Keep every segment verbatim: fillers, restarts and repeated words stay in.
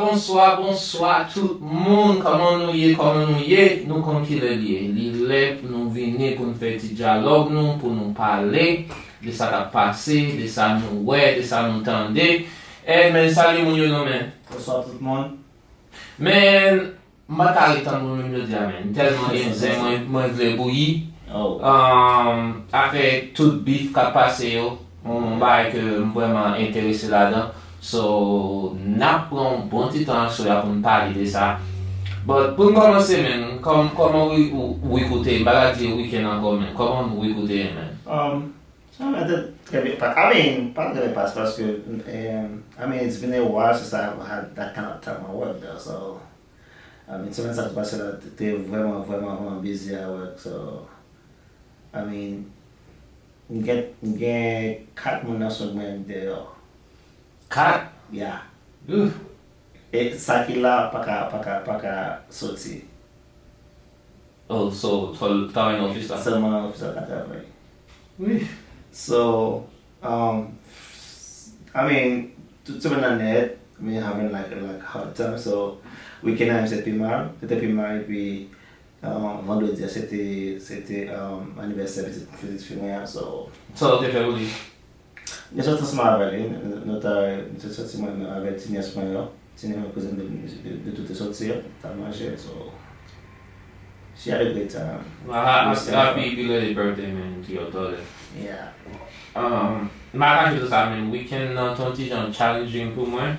Bonswa, bonswa tout moun. Kòman nou ye? Kòman nou ye? Nou konn kilè li ye. Li lè pou nou vini, pou nou fè ti dyalòg nou, pou nou pale de sa k ap pase, de sa nou wè, de sa nou tande. Ey, men, salye moun yo non, men. Bonswa tout moun. Men, m pa ka ret tann mwen menm jodi a, men. M tèlman gen zen, mwen, mwen vle bouyi. Um, afè tout bif k ap pase yo, yon bagay ke m vrèman enterese ladan. So, n ap pran yon bon ti tan aswè a pou n pale de sa. But, pou n kòmanse, men, kòm, kòman Wi, Wi, Wi koute, m pa ka di Weekend ankò, men, kòman Wi koute, men? Um, sa mwen te trè byen pa-, I mean, pa trè byen pase, paske, um, I mean, it's been a while since I've had that kind of time at work, though, so, I mean, semèn sa ki pase la, te, te vrèman, vrèman, vrèman busy at work, so, I mean, m gen, m gen kat moun nan sòt mwen deyò. Kat? Yeah. Oof. E sa ki la pa ka, pa ka, pa ka soti. Oh, so, fò l travay nan ofis la? Sèlman nan ofis la ka travay. Wi. So, um, I mean, tout semèn nan nèt, I mean, having like, like hard time. So, weekend an se pi mal, se te pi mal, epi, um, vandredi a, se te, se te, um, anivèsè pitit, pitit fi mwen an, so. Sa w te fè pou li? Nou sot ansanm avè li, nou, nou ta, nou te soti mwen avè ti nyès mwen yo. Ti nyès mwen, kouzin de, de, de tout te soti, ta manje, so, she had a great time. Well, ha-, ha-, happy belated birthday, man, to your daughter. Yeah. Um, m pa kache tout sa, men, weekend nan te yon ti jan challenging pou mwen.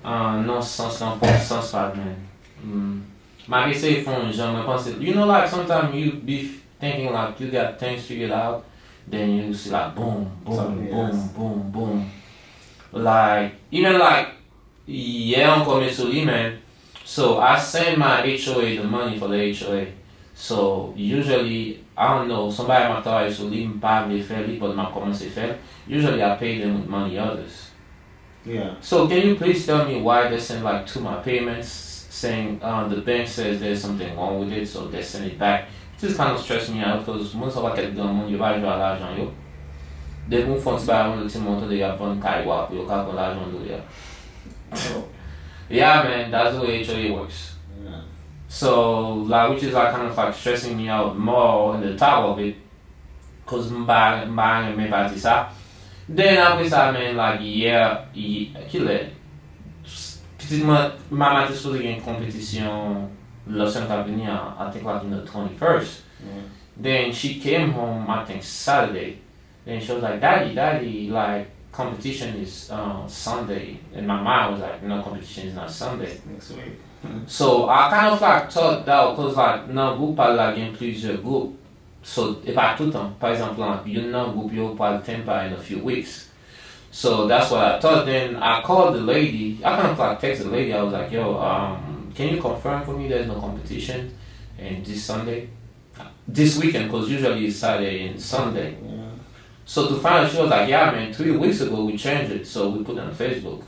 Uh, nan sans, nan pwòp sans pa, men. Mm. M ap eseye fè yon jan, mwen panse, you know, like, sometimes you be thinking, like, you got things figured out, then you see, like, boom, boom, boom, boom, boom. Like, even, like, yè ankò, m sou li, man. So, I send my H O A the money for the H O A. So, usually, I don't know, somebody m ap travay sou li, m pa vle fè li, but m ap kòmanse fè l. Usually, I pay them with money orders. Yeah. So can you please tell me why they send, like, two my payments saying, uh, the bank says there's something wrong with it, so they send it back. It just kind of stress me out, 'cause moun sa pa kèt granmoun, yo pa jwe a lajan yo. Depi w fè yon ti bagay, yon ti montan, y ap vann kay ou a pou yo ka pran lajan de ou a. Oh. Yeah, man, that's the way H O A works. Yeah. So, like, which is, like, kind of, like, stressing me out more on the top of it. 'Cause m pa, m pa renmen pati sa. Then apre sa, man, like, yè, yè, kilè? Pitit mwen, Mama te sipoze gen konpetisyon lòt semèn k ap vini an, I think, like, in the twenty-first. Mm. Then she came home, I think, Saturday. Then she was like, "Daddy, Daddy, like, competition is, uh, Sunday." And my mom was like, "No, competition is not Sunday." Next week. So, I kind of, like, thought that, 'cause, like, nan gwoup pa l la gen plizyè gwoup. So, e pa toutan. Pa egzanp, lan, youn nan gwoup yo pral Tampa in a few weeks. So, that's what I thought. Then I called the lady. I kind of, like, text the lady. I was like, "Yo, um, can you confirm for me there's no competition and this Sunday?" This weekend, 'cause usually it's Saturday and Sunday. Yeah. So to find out, she was like, "Yeah, man, three weeks ago we changed it, so we put it on Facebook."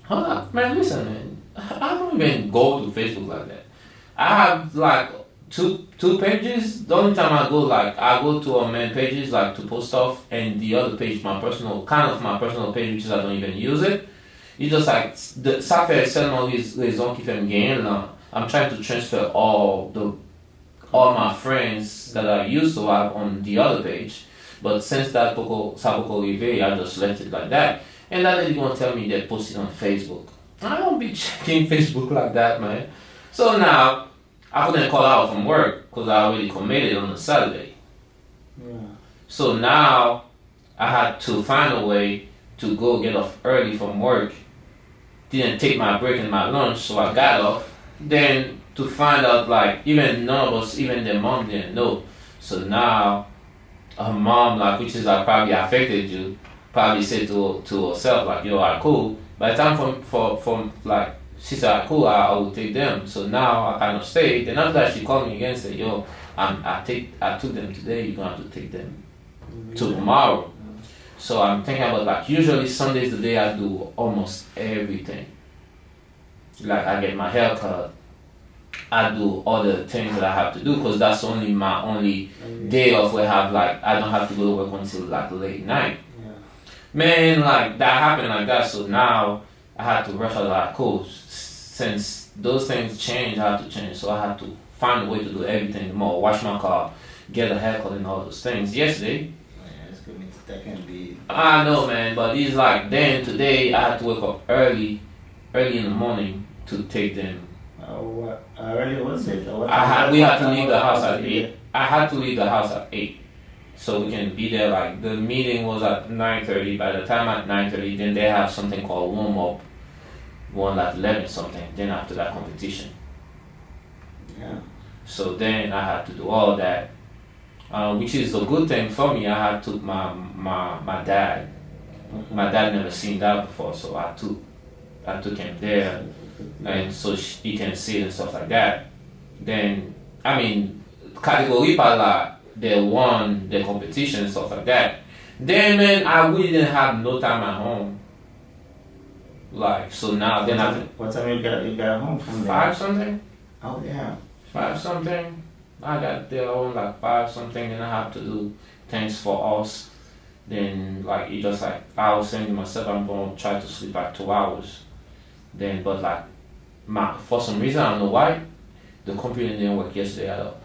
I'm like, "Man, listen, man, I don't even go to Facebook like that. I have, like, two, two pages. The only time I go, like, I go to our main pages, like, to post stuff, and the other page, my personal, kind of my personal page, which is I don't even use it." It's just like, the, sa fè sèlman rez-, rezon ki fè m genyen l lan. I'm trying to transfer all the all my friends that I used to have on the other page, but since that poko, sa poko rive, I just left it like that. And that lady gonna tell me they posted on Facebook. I don't be checking Facebook like that, man. So now, I couldn't call out from work 'cause I already committed on a Saturday. Yeah. So now, I had to find a way to go get off early from work, didn't take my break and my lunch, so I got off. Then to find out, like, even none of us, even the mom didn't know. So now, her mom, like, which is, like, probably affected you, probably said to, to herself, like, "Yo, I cool." By the time for, for, for, like, she said, "I cool, I, I will take them." So now I kind of stayed. Then after that, she called me again and said, "Yo, I'm, I take, I took them today. You're gonna have to take them tomorrow." So I'm thinking about, like, usually Sunday is the day I do almost everything. Like, I get my haircut, I do all the things that I have to do, 'cause that's only my only day off where I have, like, I don't have to go to work until, like, late night. Yeah. Man, like, that happened like that, so now I had to rush out of that code. Since those things change, I had to change. So I had to find a way to do everything more. Wash my car, get a haircut, and all those things. Yesterday, Yeah, it's gonna be, that can be. I know, man, but it's like then today I had to wake up early, early in the morning to take them. Uh, what, how early was it? What I had time- we what had to time leave was the house it? at eight. I had to leave the house at eight, so we can be there. Like the meeting was at nine thirty. By the time at nine thirty, then they have something called warm up, one at eleven something. Then after that competition. Yeah. So then I had to do all that, uh, which is a good thing for me. I had took my my my dad. Okay. My dad never seen that before, so I took I took him there, and so sh- he can see it and stuff like that. Then I mean, category pa la, they won the competition and stuff like that. Then man, I really didn't have no time at home. Like so now, then I What time you got, you got home from there? Five something. Oh yeah. Five something. I got there around like five something, and I have to do things for us. Then like it just like I was saying to myself, I'm gonna try to sleep like two hours. Then but like my for some reason I don't know why the computer didn't work yesterday at all.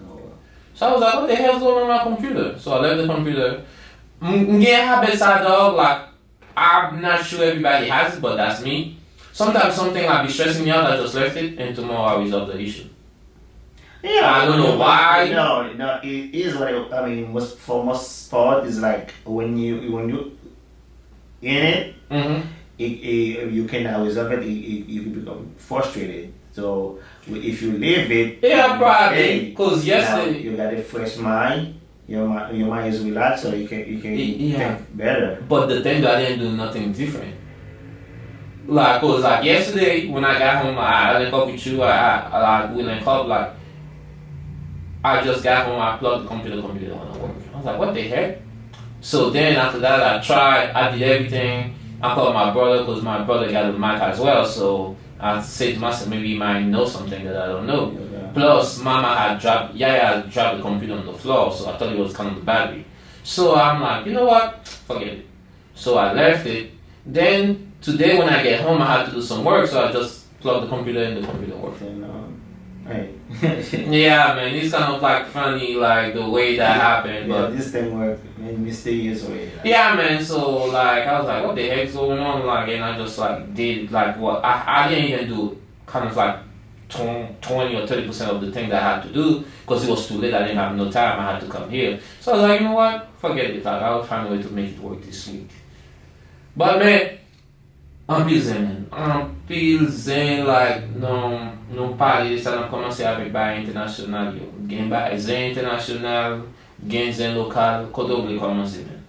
Oh, well. So I was like, what the hell's going on with my computer? So I left the computer. M m gen habit sa dog, like I'm not sure everybody has it, but that's me. Sometimes something might be stressing me out, I just left it, and tomorrow I resolve the issue. Yeah, I don't know why. No, no, it is what it, I mean. Most, for most part, it's like when you when you in it, Mm-hmm. it, it you cannot resolve it. It, it, you can become frustrated. So if you leave it, Yeah, you probably, stay. Cause Now, yesterday. You got a fresh mind. Your mind, your mind is relaxed, so you can you can Y- yeah. think better. But the thing that I didn't do nothing different. Like, cause like yesterday when I got home, I, I link up with you. I, I, I like we link up. Like, I just got home. I plugged the computer. Computer wasn't working. I was like, what the heck? So then after that, I tried. I did everything. I called my brother, cause my brother got a Mac as well. So I said to myself, maybe he might know something that I don't know. Yeah. Plus, Mama had dropped, Yaya had dropped the computer on the floor, so I thought it was kind of the battery. So I'm like, you know what? Forget it. So I left it. Then today when I get home, I had to do some work, so I just plugged the computer in, the computer worked. And um, hey. Yeah, man, it's kind of like funny, like the way that happened, Yeah, but this thing work in mysterious way. Like, yeah, man. So like, I was like, what the heck's going on? Like, and I just like did like what I, I didn't even do, kind of like twenty or thirty percent of the thing that I had to do because it was too late. I didn't have no time. I had to come here. So I was like, you know what? Forget it. Like, I'll find a way to make it work this week. But man, anpil zen, man. Anpil zen, like, nou, nou pale de sa, nou kòmanse avèk bagay entènasyonal yo. Gen bagay zen entènasyonal, gen zen lokal, kote w vle kòmanse, man?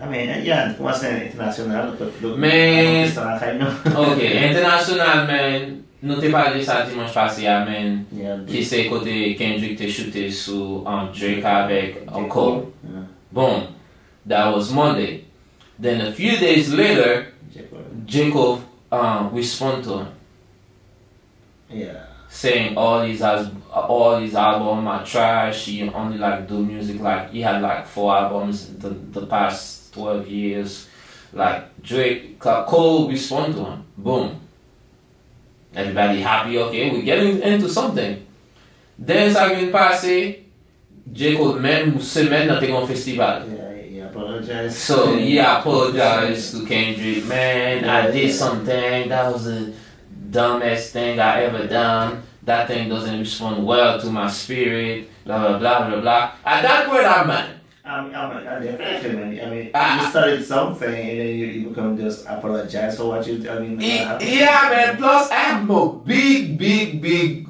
I mean, yeah, kòmanse entènasyonal, but, but Men- Pakistan lakay nou. Ok, entènasyonal, man. Nou te pale de sa dimanch pase a, man. Yeah, Ki se kote Kendrick te choute sou um, Drake avèk um, Cole. Yeah. Boom. That was Monday. Then a few days later, J. Cole. J. Cole um, respond to him, Yeah. saying all his as all his album are trash. He only like do music like he had like four albums in the, the past twelve years. Like Drake, Cole respond to him. Boom. Everybody happy. Okay, we getting into something. Then sa vin pase, J. Cole menm semèn nan te gen yon festival. Yeah, he apologized. So he apologized to Kendrick. Man, I Yeah, did yeah. something. That was the dumbest thing I ever done. That thing doesn't respond well to my spirit. Blah blah blah blah blah. At that point, I'm mad. I mean, I mean, I definitely, man. I mean, Ah. You started something and then you, you become just apologize for what you. I mean, Y- what happened. Yeah, man. Plus, I'm a big, big, big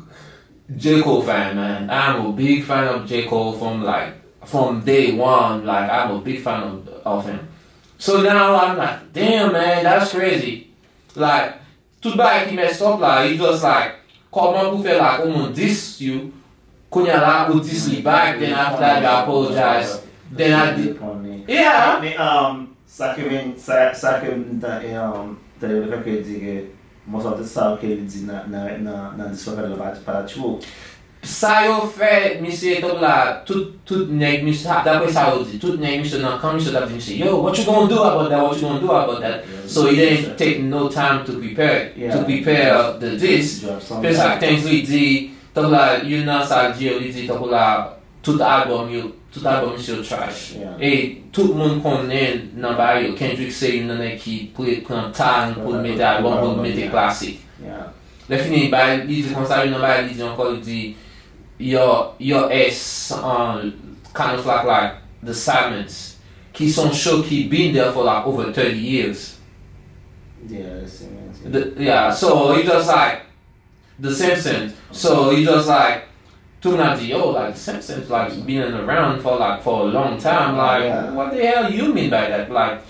J. Cole fan, man. I'm a big fan of J. Cole from like from day one. Like I'm a big fan of, of him. So now I'm like, damn, man, that's crazy. Like, tout bagay ki messed up la, he just like, kòman pou fè la, kòman diss you, kounye a la ou diss li back, then after that you apologize, then I did, yeah. Men um, sa ke vin, sa, sa ke m ta, e, um, tande le fè ke di ke mòso tout sa ke li di nan nan nan nan diss la pa pa true. Sa yo fè misye, tankou la, tout, tout nèg misye, dapre sa yo di, tout nèg misye nan kan misye t ap di misye, "Yo, what you gonna do about that? What you gonna do about that?" So he didn't take no time to prepare, to prepare the diss. Fè sa Kingsley di, tankou la, youn nan sa l di yo, li di, tankou la, tout album yo, tout album misye yo trash. E tout moun konnen nan bagay yo, Kendrick se youn nan nèg ki pre-, pran tan pou l mete album, pou l mete klasik. Lè fini, bay, li di konsa, youn nan bagay li di ankò, li di, "Your, your ass, um, kind of like, like the Simmons, ki son show ki been there for like over thirty years." Yeah, the Simmons, yeah. The, yeah, so he just like, the Simpsons. So he just like, tout moun ap di, "Yo, like, the Simpsons, like, been around for, like, for a long time. Like, what the hell you mean by that?" Like,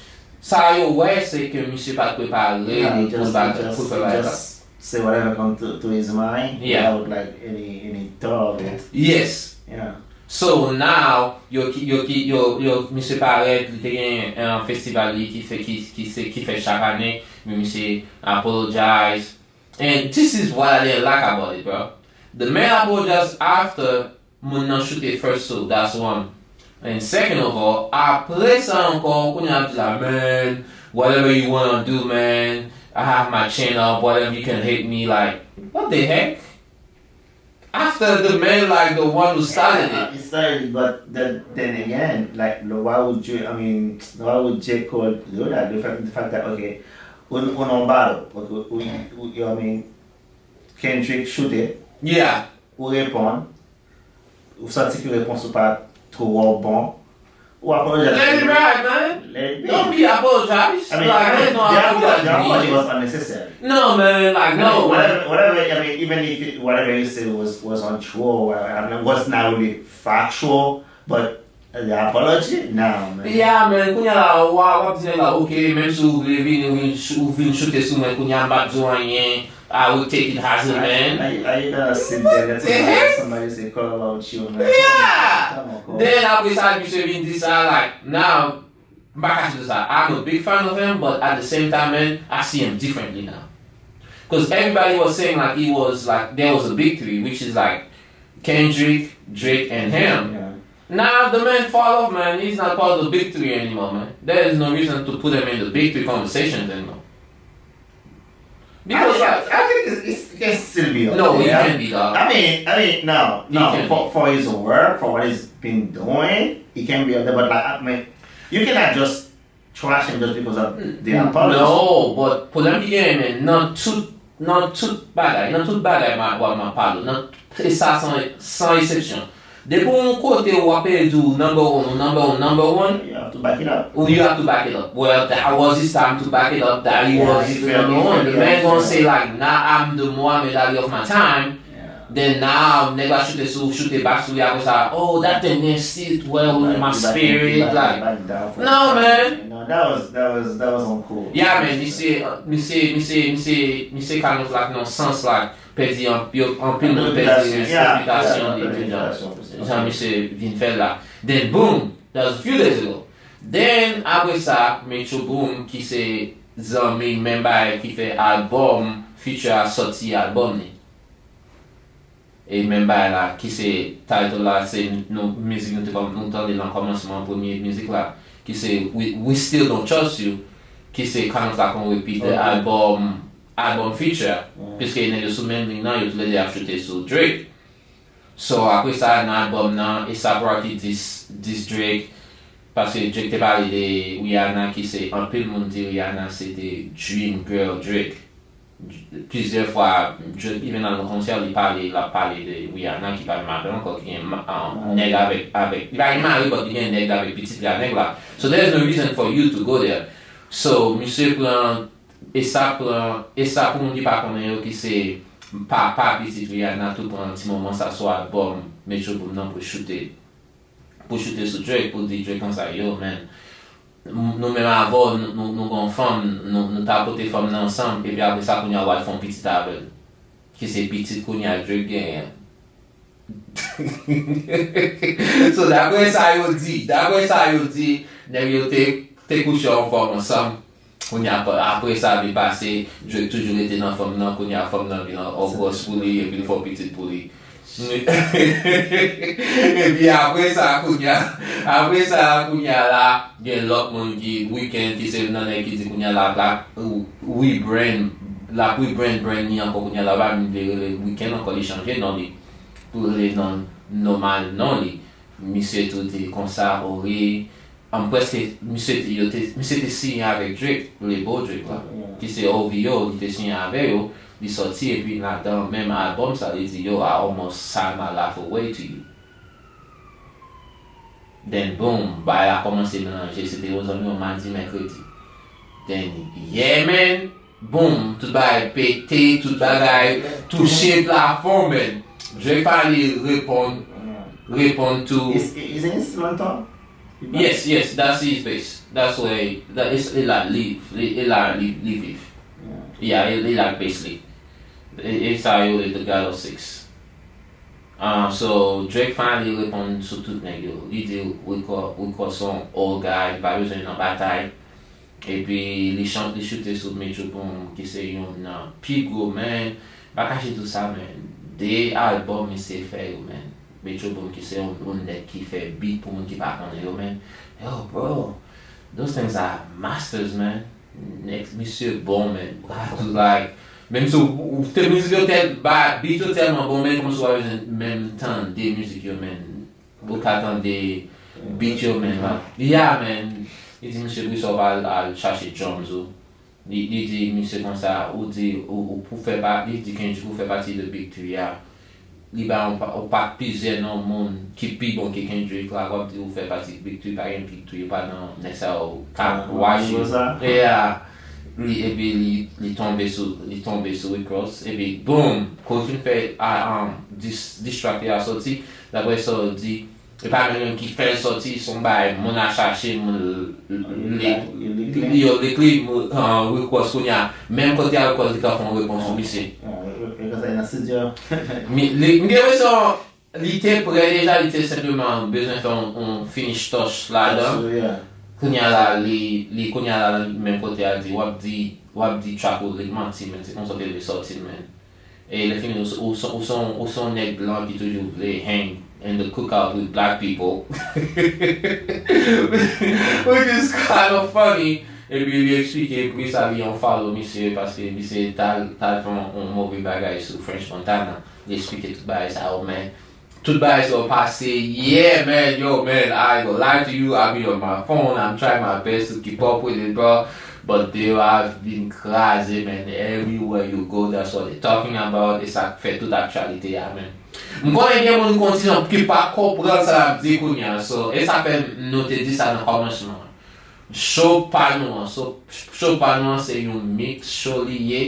sa yo wè, se ke misye pa t prepare pou l bagay, pou l fè bagay sa. Say whatever come to, to his mind without, like, any, any thought of it. Yes. Yeah. So now, yo ki, yo ki, yo, yo, misye parèt, li te gen yon festival li ki fè, ki, ki se, ki fè chak ane, men misye apologize. And this is what I didn't like about it, bro. The man apologized after moun nan choute first, so that's one. And second of all, apre sa ankò, kounye a ap di la, "Man, whatever you wanna do, man, I have my chin up, whatever, you can hate me," like, what the heck? After the man, like, the one who started it. He started it, but then, then again, like, why would you, I mean, why would J. Cole do that? The fact, the fact that, okay, on, on, on battle, okay, we, we, you know what I mean, Kendrick choute, yeah, ou reponn, ou santi ke repons ou pa twò bon, ou apologize. Let it ride, man. Let it be. Don't be apologize. I mean, like, I mean, no, the apology, the apology was unnecessary. No, man, like, I mean, no, whatever, whatever, I mean, even if it, whatever you say was, was untrue, or whatever, I mean, was not really factual, but the apology? No, man. Yeah, man, kounye a la, w a, w ap di nèg la, "Ok, menm si w vle vini, ou vin, ou vin choute sou mwen, kounye a m p ap di w anyen." I would take it as a man. Are you, are you gonna sit there and let somebody, somebody say, "Call about you, man"? Yeah. Come on, come on, come on. Then apre sa, misye vin di sa, like, now, m pa kache di sa. I'm a big fan of him, but at the same time, man, I see him differently now. Because everybody was saying, like, he was, like, there was a big three, which is, like, Kendrick, Drake, and him. Yeah. Now the man fall off, man. He's not part of the big three anymore, man. There is no reason to put him in the big three conversations anymore. Because I, I, I think it's, it's, it can still be up there. No, he can be, dog. I mean, I mean, no, no, for, for his work, for what he's been doing, he can be up there. But like, I mean, you cannot just trash him just because of the apology. No, but pwoblèm ki genyen, men, nan tout, nan tout bagay, nan tout bagay m a, w a, m a pale, nan, e sa san, san eksepsyon. Depi yon kote w ap di w number one, ou number one, number one, you have to back it up. Well, that was his time to back it up, that he was the number one. The man gonna say, like, "Nah, I'm the Muhammad Ali of my time." Then now, nèg la choute sou, choute back sou li apre sa, "Oh, that thing didn't sit well with my spirit," like, no, man. No, that was, that was, that was uncool. Yeah, man, misye, misye, misye, misye, misye kind of like nan sans la, pèdi an, yo, anpil moun pèdi repitasyon li, jan, jan misye vin fè l la. Then, boom, that was a few days ago. Then, apre sa, Metro Boom, ki se zanmi, menm bagay, ki fè album, Future a sòti album li. E menm bagay la, ki se title la, se nou, mizik nou te kòm, nou tande nan kòmansman premye mizik la, ki se We, We Still Don't Trust You, ki se kind of like on repeat the album, album Future, piske nèg yo sou menm liy nan, yo toulède ap choute sou Drake. So, apre sa, nan album nan, A$ap Rocky diss, diss Drake, paske Drake te pale de Rihanna, ki se, anpil moun di Rihanna se te dream girl Drake. Plizyè fwa, Drake, even nan yon konsè, li pale, l ap pale de Rihanna, ki pa menm avè l ankò, ki gen ma-, um, nèg avèk, avèk, li pa gen mari, but li gen nèg avèk pitit li a nèg la. So there's no reason for you to go there. So, misye pran, A$ap pran, A$ap pou moun ki pa konnen yo, ki se papa pitit Rihanna, tou pran ti moman sa sou album Metro Boom nan pou choute. Pou choute sou Drake, pou di Drake konsa, "Yo, man, m-, nou menm avè w, nou, nou, nou gon fanm, nou, nou ta pote fanm nan ansanm, epi apre sa, kounye a, w al fè yon pitit avè l." Ki se pitit kounye a Drake genyen. So, dapre sa yo di, dapre sa yo di, nèg yo te, te kouche yon fanm ansanm. Kounye a, apre sa, vin pase, Drake toujou rete nan fanm nan, kounye a, fanm nan vin yon gwòs pou li, epi l fè yon pitit pou li. Epi apre sa, kounye a, apre sa, kounye a la, gen lòt moun ki, Weeknd, ki se youn nan nèg ki di kounye a la, la, rebrand, l ap rebrand brand li ankò kounye a la, pa vin vle rele Weeknd ankò, li chanje non li pou rele non nòmal non li. Misye tou di konsa, ori, an prèske, misye te, yo te, misye te siyen avèk Drake, label Drake la, ki se O V O, li te siyen avè yo, li sòti, epi ladan menm albòm sa, li di, yo, I almost sign my life away to you. Then, boom, bagay la kòmanse melanje, se te yon zanmi yon madi, mèkredi. Then, yeah, man, boom, tout bagay pete, tout bagay touche plafon, man. Drake finally reponn, reponn to. Is, is it instrumental? Yes, yes, that's his bass. That's where, that is, e la live, e la live, live. Yeah, e la bass li. E, e sa yo le The God of Six. Ah, so, Drake finally reponn sou tout nèg yo. Li di Rick Ross, Rick Ross se yon old guy, li pa bezwen nan batay. Epi li chan, li choute sou Metro Boomin ki se youn nan pi gwo, man. Pa kache tou sa, man. De albòm misye fè yo, man. Metro Boomin ki se yon, yon nèg ki fè beat pou moun ki pa konnen yo, man. Yo, bro, those things are masters, man. Nèg, misye bon, man. Like, menm si w, w te mizik yo tèl, ba, beat yo tèlman bon, man, kòmsi w pa bezwen menm tande mizik yo, man. Ou ka tande beat yo, man. Yeah, man. Li di misye Christophe al, al chache drums ou. Li, li di misye konsa, ou di, ou, ou pou fè pa, li di Kendrick ou fè pati de Big Three a. Li ba yon pa, yon pak plizyè non moun ki pi bon ke Kendrick la, w ap di ou fè pati Big Three, pa gen Big Three, ou pa nan nèg sa yo k ap washi. Yeah. Li, epi li, li tonbe sou, li tonbe sou Rick Ross, epi boom, kote fin fè a, um, dis, diss track li a sòti, daprè sa yo di, e pa menm ki fè l sòti, se yon bagay moun al chache, moun l, l, l, yo lik li, uh, Rick Ross kounye a, menm kote a Rick Ross li ka fè yon repons sou misye. Yo konsa nan studio. Mi, li, m gen enpresyon li te prè deja, li te senpleman bezwen fè yon, yon finish touch ladan. Kounye a la, li, li kounye a la, menm kote a di, w ap di, w ap di track ou li manti, men se konsa w te vle sòti l, men. E lè fini, ou, ou, ou, ou, ou se yon nèg blan ki toujou vle hang in the cookout with black people. Which is kind of funny. Epi li eksplike poukisa li unfollow misye, paske misye t al, t al fè yon, yon move bagay sou French Montana. Li eksplike tout bagay sa yo, men tout bagay sa yo pase, yeah, man, yo, man, I ain't gonna lie to you, I be on my phone, I'm trying my best to keep up with it, bro. But they have been kraze, man, everywhere you go, that's what they talking about, e sa k fè tout aktyalite a, man. M konnen gen moun konn ti jan ki pa konprann sa n ap di kounye a, so, e sa fè nou te di sa nan kòmansman an. Show pa nou an, so, show pa nou an se yon mix, show li ye.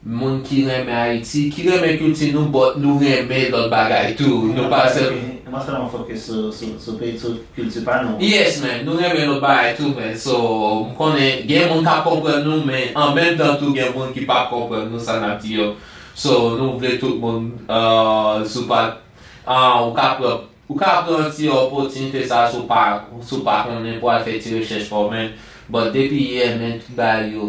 Moun ki renmen Ayiti, ki renmen kilti nou, but nou renmen lòt bagay tou. Nou pa sèl. Nou pa sèlman focus sou, sou, sou peyi, sou kilti pa nou. Yes, man. Nou renmen lòt bagay tou, man. So, m konnen gen moun k ap konprann nou, men an menm tan tou, gen moun ki p ap konprann nou, sa n ap di yo. So, nou vle tout moun, uh, si w pa, uh, ou ka pran, ou ka pran ti opòtinite sa, si w pa, si w pa konnen, pou al fè ti rechèch pa w, man. But depi yè, man, tout bagay yo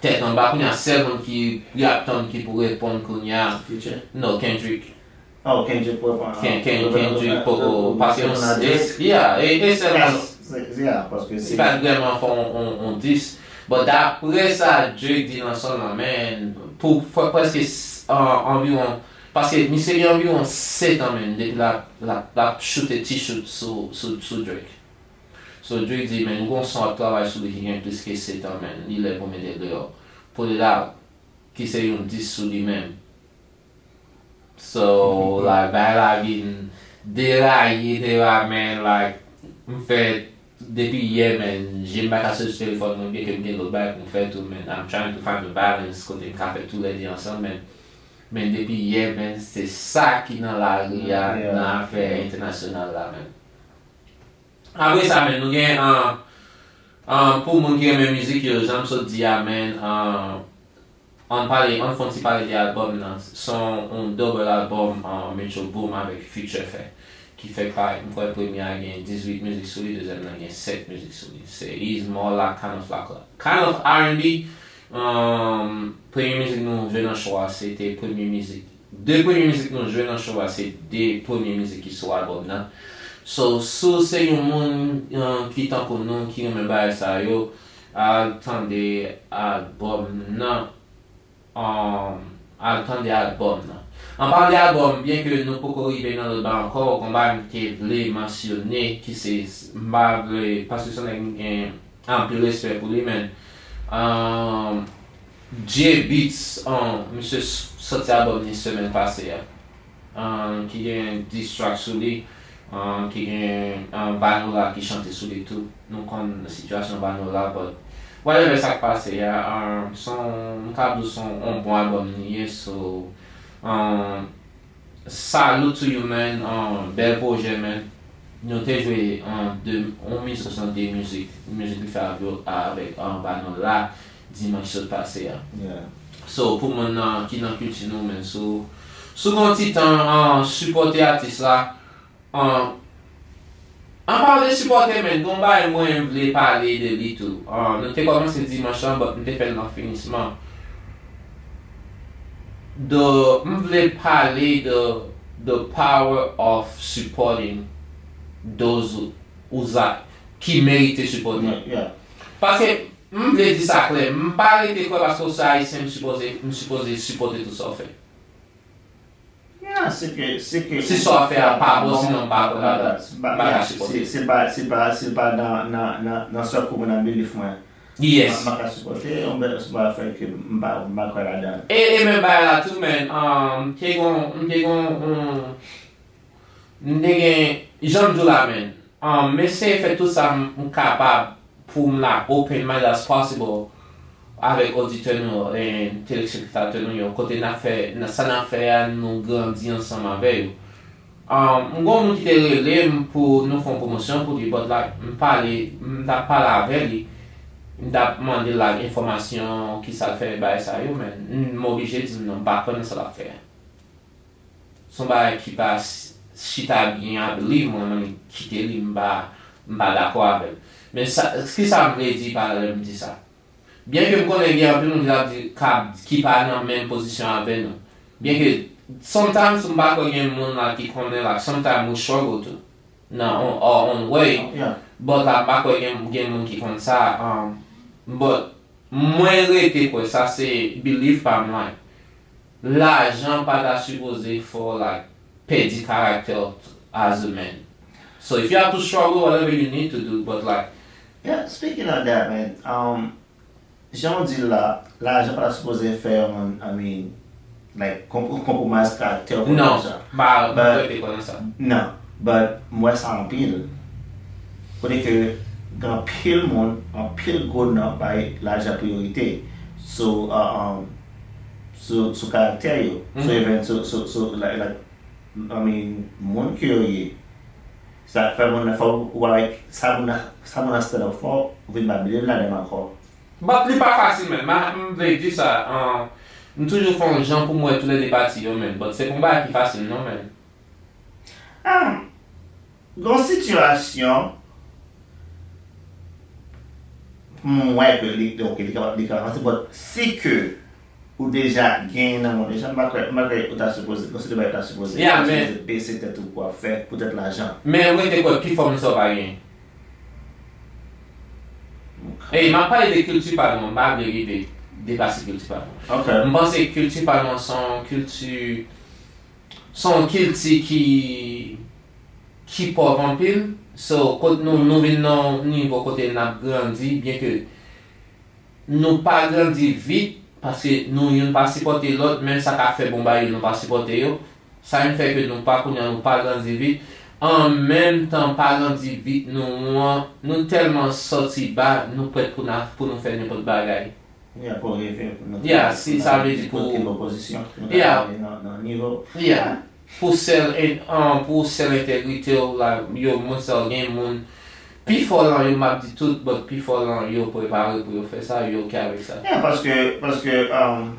tèt anba. Kounye a, sèl moun ki y ap tann ki pou reponn kounye a. Future. No, Kendrick. Oh, Kendrick pou reponn. Ken, Ken, Kendrick poko. Paske yon dis. Yeah, e, e sèlman. Yeah, paske se pa vrèman fè yon, yon, yon dis. But daprè sa Drake di nan son nan, man, pou, pou prèske s-, an, anviwon, paske misye gen anviwon sèt an, man, depi l ap, l ap, l ap choute ti shoot sou, sou, sou Drake. So Drake di, man, nou gon son ap travay sou li ki gen plis ke sèt an, man, li lè pou mete l deyò. Pou li la, ki se yon dis sou li menm. So, like, bagay la vin deraye, deraye, man, like, m fè, depi yè, man, je m pa ka sot sou telefòn mwen, byenke m gen lòt bagay pou m fè tou, man. I'm trying to find a balance kote m ka fè toulède ansanm, man. Men depi yè, man, se sa ki nan lari a, nan afè entènasyonal la, man. Apre sa, man, nou gen, uh, uh, pou moun ki renmen mizik yo, jan m sot di a, man, uh, ann pale, ann fè yon ti pale de albòm nan. Se yon, yon double albòm, uh, Metro Boom avèk Future fè. Ki fè pa, m kwè premye a gen dizuit mizik sou li, dezyèm nan gen sèt mizik sou li. Se He's More Like Kind of Like a, Kind of R and B. Um, premye mizik nou jwe nan show a, se te premye mizik De premye mizik nou jwe nan show a se de premye mizik ki sou albòm nan. So, si w se yon moun uh, ki tankou nou, ki renmen bagay sa yo, al tande albòm nan. Um, al tande albòm nan. An palan de albòm, byen ke nou poko rive nan lòt bagay ankò, gon bagay m te vle mansyone, ki se, m pa vle, paske se yon nèg m gen anpil respè pou li, men um, J Beatz, um, misye sòti albòm li semèn pase a. Ki gen diss track sou li, ki gen Vanola ki chante sou li tou. Nou konn sitiyasyon Vanola, but whatever sa k pase a, se yon, m ka di w se yon bon albòm li ye, so, salute to you, man, bèl pwojè, man. Nou te jwe yon mizik, se de mizik, mizik li fè avèk Vanola dimanch sot pase a. So, pou moun nan ki nan kilti nou, men si w, si w gen yon ti tan, sipòte atis la. An palan de sipòte, men gon bagay mwen vle pale de li tou. Nou te kòmanse dimanch lan, but m te fè l nan finisman. The, m vle pale de the power of supporting those who, who ki merite sipòte. Paske m vle di sa klè, m pa rete kwè paske w se ayisyen m sipoze, m sipoze sipòte tout sa w fè. Si sa w ap fè a pa bon, sinon m pa kwè ladan, m pa ka sipòte. Se pa, se pa, se pa nan, nan, nan, nan sèk moun nan belief mwen. Yes. M pa ka sipòte, yon bèl, se pa fè ke m pa, m pa kwè ladan. E, e menm bagay la tou, men, m te gon, m te gon, m te gen, jan m di w la, men, m eseye fè tout sa m kapab pou m la open mind as possible avèk oditè nou yo, e telespektatè nou yo, kote n ap fè, sa n ap fè a, nou grandi ansanm avè yo. M gon moun ki te rele m pou nou fè yon pwomosyon pou li, but like, m pale, m t ap pale avè li, m t ap mande l like enfòmasyon, kisa l fè bagay sa yo, men m oblije di l non, m pa kwè nan sa l ap fè a. Se yon bagay ki pa chita byen, I believe, mwen menm kite li, m pa, m pa dakò avè l. Men sa, kisa m vle di pa lè m di sa? Byen ke m konnen gen anpil moun ki ap di, k ap, ki pa nan menm pozisyon avè nou. Byen ke, sometimes, m pa kwè gen moun la ki konnen la, sometimes we struggle too. Nan on, our own way. But la, m pa kwè gen, gen moun ki konn sa. But, mwen rete kwè sa se belief pa m, like, lajan pa ta sipoze fè w, like, pèdi karaktè w as a man. So if you have to struggle, whatever you need to do, but like, yeah, speaking of that, man, um, jan w di l la, lajan pa ta sipoze fè yon, I mean, like, konpwomayiz karaktè w pou lajan. Non, m pa rete kwè nan sa. Non, but m wè sa anpil. Kote ke gen anpil moun, anpil gwo non bay lajan priyorite sou, uh, um, sou, sou karaktè yo. So, even sou, sou, sou, like, like, I mean, moun ke yo ye. Sa fè moun nan fè w wè sa moun nan, sa moun nan stand up for, ou vin pa believe ladan l ankò. But li pa fasil, man. M vle di sa, m toujou fè yon jan pou m wè toulède pati yo, man. But se pa yon bagay ki fasil non, man. Ah, gon sitiyasyon pou m wè ke li, ok, li kapab, li kapab fasil, but si ke ou deja genyen nan men w deja, m pa kwè, m pa kwè ou ta sipoze, gon seri de bagay ou ta sipoze, ou ta sipoze bese tèt ou pou w ap fè poutèt lajan. Men ou rete kwè pifò moun sa w pa genyen. E m ap pale de kilti pa nou an, m pa vle rive deplase kilti pa nou an. M panse kilti pa nou an se yon kilti, se yon kilti ki, ki pòv anpil. So, kot nou, nou vin nan yon nivo kote n ap grandi, byen ke nou pa grandi vit, paske nou youn pa sipòte lòt, menm sa k ap fè bon bagay yo, nou pa sipòte yo. Sa vin fè ke nou pa kounye a, nou pa grandi vit. An menm tan, pa grandi vit nou an, nou tèlman sòti ba, nou prèt pou n a, pou nou fè nenpòt bagay. Yeah, pou rive, pou nou Yeah, si sa vle di pou nenpòt ki lòt pozisyon, pou nou ta rive nan, nan nivo. Yeah. Pou sèl, en- an, pou sèl entegrite w la, yo, moun sa yo gen moun pi fò lan yo, m ap di tout, but pi fò lan yo prepare pou yo fè sa, yo ok avèk sa. Yeah, paske, paske, um,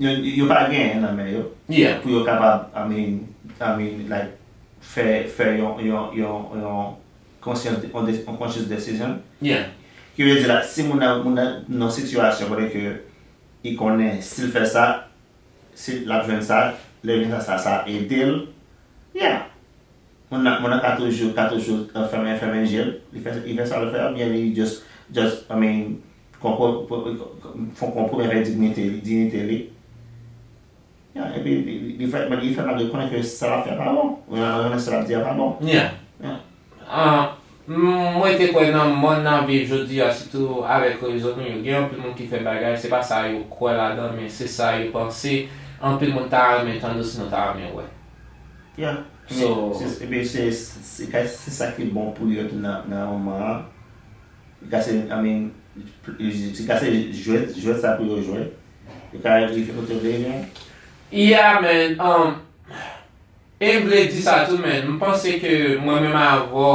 yo, yo pa genyen nan men yo. Yeah. Pou yo kapab, I mean, I mean, like, fè, fè yon, yon, yon, yon konsyans, yon de- yon conscious decision. Yeah. Ki vle di la, si moun nan, moun nan nan sitiyasyon kote ke li konnen si l fè sa, si l ap jwenn sa, lè l jwenn sa, sa, sa ede l. Yeah. Moun nan, moun nan ka toujou, ka toujou, uh, fèmen, fèmen je l. Li fè, li fè sa l fè, oubyen li just, just, I mean, konpro-, fè, fè, fè, fè, fè, fè dignite, dignite li. Yeah, epi li, li, li fè, li fè malgre konnen ke sa l ap fè a pa bon. Ou konnen sa l ap di a pa bon. Yeah. Yeah. Ah, m-, mwen te kwè nan mond n ap viv jodi a, sitou avèk rezo nou yo. Gen anpil moun ki fè bagay, se pa sa yo kwè ladan, men se sa yo panse. Anpil moun ta renmen tande, osinon ta renmen wè. Yeah. So, se, epi se, se, se, se sa ki bon pou yo tou nan, nan moman an. Li ka se, I mean, li ka se jwèt, jwèt sa pou yo jwe. Li ka rive kote yo vle rive. Yeah, man. Um, e m vle di sa tou, man. M panse ke mwen menm avè w,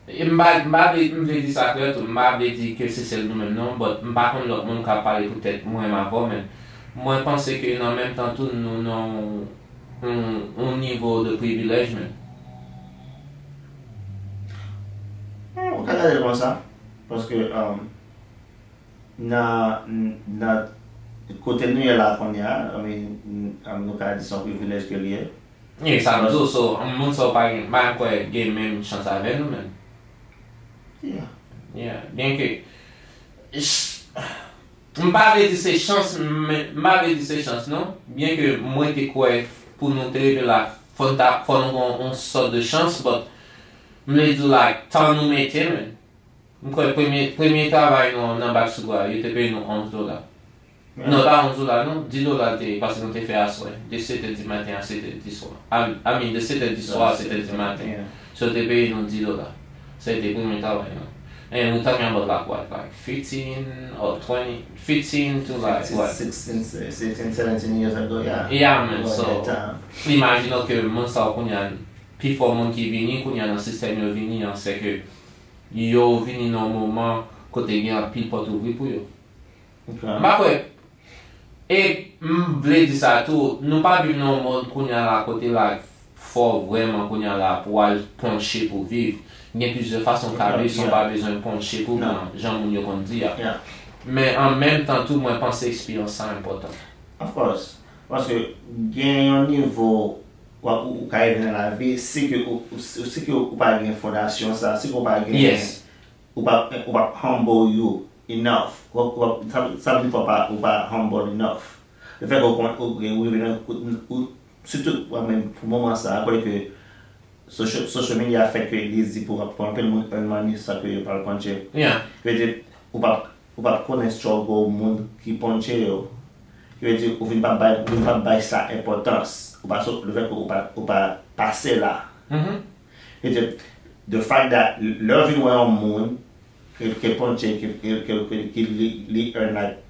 e m pa, m pa vle, m vle di sa klè tou. M pa vle di ke se sèl nou menm non, but m pa konn lòt moun k ap pale poutèt mwen menm avè w, man. Mwen panse ke nan menm tan tou, nou nan yon, yon nivo de privilèj, man. Hmm, ou ka gade l konsa. Paske, um, nan, nan kote nou ye la kounye a, I mean, n-, um, nou ka di se yon privilèj ke l ye. E sa m di w, so, moun sa yo pa gen, pa menm kwè gen menm chans avè nou menm. Yeah. Yeah. Byenke, ch-, m pa vle di se chans, men, m pa vle di se chans, non. Byenke mwen te kwè pou nou te rive la, fò n ta, fò nou gen yon sòt de chans, but m vle di w, like, tan nou mete, man. M kwè premye, premye travay nou nan Bak Sou Gwa, yo te peye nou onz dola. Non, pa onz dola, non, dis dola l te ye, paske nou te fè aswè, de sèt è di maten a sèt è di swa. I, I mean, de sèt è di swa a sèt è di maten. Yeah. So, yo te peye nou dis dola. Sa te premye travay nou. And we talking about, like, what, like, fifteen or twenty, fifteen to, like, what? Sixteen, sixteen, seventeen years ago, yeah. Yeah, man, so, imajine w ke moun sa yo kounye a, pifò moun ki vini kounye a nan sistèm yo vini an, se ke yo vini nan yon moman kote gen anpil pòt ouvri pou yo. Ok. M pa kwè. E m vle di sa tou, nou pa viv nan yon mond kounye a la kote la fò w vrèman kounye a la pou w al ponche pou w viv. Gen plizyè fason w ka viv san w pa bezwen ponche pou w pran, jan moun yo konn di a. Yeah. Men an menm tan tou, mwen panse eksperyans sa enpòtan. Of course. Paske gen yon nivo w ap, ou, ou ka rive nan lavi, si ke ou, ou, si ke ou pa gen fondasyon sa, si ke ou pa gen, yes, ou pa, ou pa humble you enough. Ou, ou, sa, sa vle di fò pa, ou pa humble enough. Le fè ke ou konn, ou, ou rive nan, ou, ou, sitou, mwen menm, pou moman sa, kote ke social, social media fè ke li izi pou, pou anpil moun earn money san ke yo pa al ponche. Yeah. Vle di, ou pa, ou pa konnen struggle moun ki ponche yo. Ki vle di, ou vin pa bay, ou vin pa bay sa enpòtans. Ou pa so, le fè ke ou pa, ou pa pase la. Mm-hmm. Vle di, the fact that lè w vin wè yon moun ke, ke ponche, ke, ke, ke, ke, ke li, li earn, like,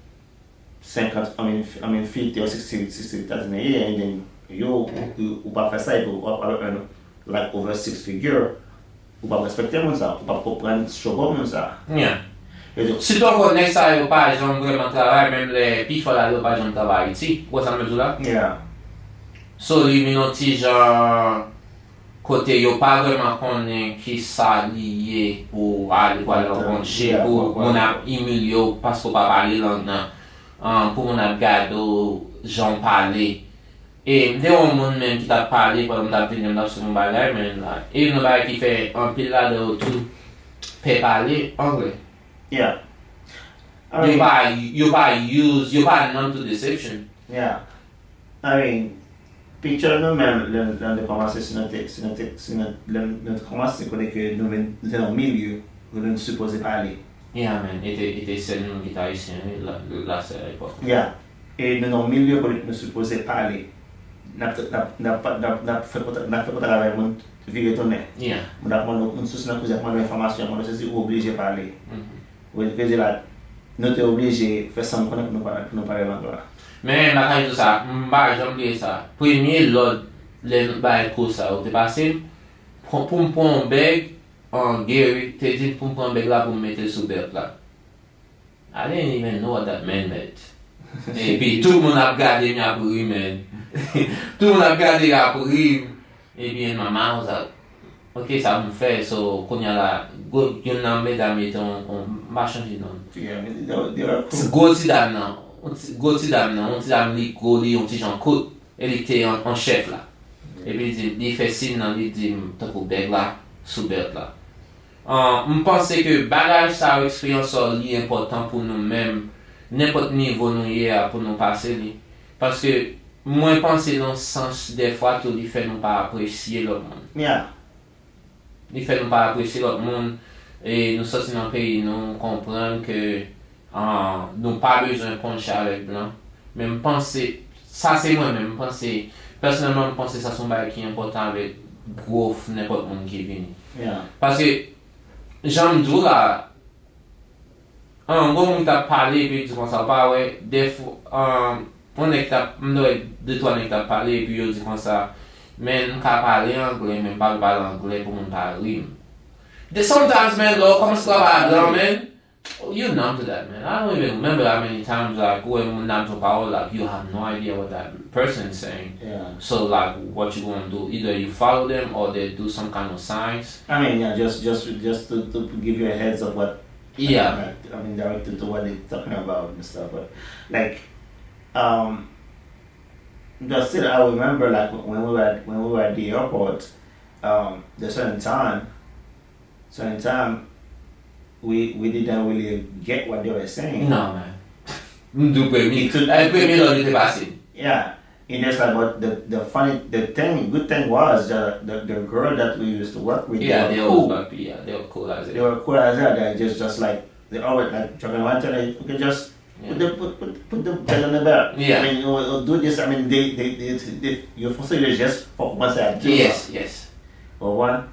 senkant, I mean, I mean, fifty or sixty, sixty thousand a year, and then yo, ou, ou, ou pa fè sa, epi w ap, ap earn, like, over six figure, ou p ap respekte moun sa, ou p ap konprann struggle moun sa. Yeah. E donk, sitou ankò, nèg sa yo pa janm vrèman travay, menm lè pi fò la yo pa janm travay Ayiti. Ou wè sa m vle di w la? Yeah. So, li vin yon ti jan kote yo pa vrèman konnen ki sa li ye pou ale, pou ale nan ponche, pou moun ap imilye w paske w pa pale lang nan, an, pou moun ap gade w jan w pale. E m te wè yon moun menm ki t ap pale pandan m t ap vini, m t ap swiv yon bagay, men la, e youn nan bagay ki fè anpil ladan yo tou pè pale anglè. Yeah. I mean, yo pa, yo pa use, yo pa numb to deception. Yeah. I mean, picture nou menm, lè, lè nou te kòmanse, si nou te, si nou te, si nou, lè nou te kòmanse, kote ke nou vin, nou te nan yon milye, kote nou sipoze pale. Yeah, man, e te, e te sèl nou ki te ayisyen, wi, la, la sèl epòk. Yeah. E nou nan yon milye kote nou sipoze pale. N ap, n ap, n ap, n ap, n ap fè kontak, n ap fè kontak avèk moun, vire tounen. Yeah. Moun ap mande w, moun sou nan koze ap mande w enfòmasyon, mande w sesi, ou oblije pale. Mhm. Vle, vle di la, nou te oblije fè san nou konnen pou nou pale, pou nou pale lang la. Men, m pa ka di w sa, m pa janm bliye sa. Premye lòd, lè nou bay kou sa, ou te pase m, pou, pou m pran yon bèg, an, Gary te di m pou m pran bèg la pou m mete l sou bèlt la. I didn't even know what that man meant. Epi tout moun ap gade m, y ap ri, man. Tout moun ap gade, y ap ri. Epi in my mind, I was like, ok, sa pou m fè, so, kounye a la, gwo, youn nan medam yo te yon, yon, m pa chanje non. Yeah, men they were, they were cool. Gwo ti dam nan. yon ti, gwo ti dam nan, yon ti dam li gwo, li yon ti jan kout, e li te an, an chèf la. Epi li di, li fè siy nan, li di m tankou bèg la, sou bèlt la. Ah, m panse ke bagay sa yo, eksperyans sa yo, li enpòtan pou nou menm, nenpòt nivo nou ye a, pou nou pase li. Paske mwen panse nan sans dèfwa tou, li fè nou pa apresye lòt moun. Yeah. Li fè nou pa apresye lòt moun, e nou sòti nan peyi nou, konprann ke ah, nou pa bezwen ponche avèk blan. Men m panse, sa se mwen menm, m panse, pèsonèlman m panse sa se yon bagay ki enpòtan avèk growth nenpòt moun ki vini. Yeah. Paske, jan m di w la, an, gon moun ki t ap pale epi l di konsa, w pa wè, dèfwa, an, yon nèg t ap, m t wè de twa nèg t ap pale epi yo di konsa, men m ka pale anglè, men m pa vle pale anglè pou moun pa ri m. De sometimes, man, lè w kòmanse travay a blan, man, you numb to that, man. I don't even remember how many times, like, ou wè moun nan ap di yon pawòl, like, you have no idea what that person is saying. Yeah. So, like, what you gonna do? Either you follow them or they do some kind of signs. I mean, yeah, just just just to, to give you a heads up what Yeah. like, I mean, direct to, to what they're talking about and stuff, but like um just still I remember like when we were at, when we were at the airport, um the certain time certain time we we didn't really get what they were saying. No, man. M di w premye, It took- e premye lè li te pase. Yeah. And there's like, but the the funny the thing good thing was the the, the girl that we used to work with, Yeah, they they were always cool. Back, yeah, they were cool as They hell. Were cool as hell. They just just like they always like talking about it. Like, okay, just Yeah. put the put put put the belt on the belt. Yeah. I mean, you know, do this. I mean, they they they, they you for serious just for once I do. Yes, yes. For one.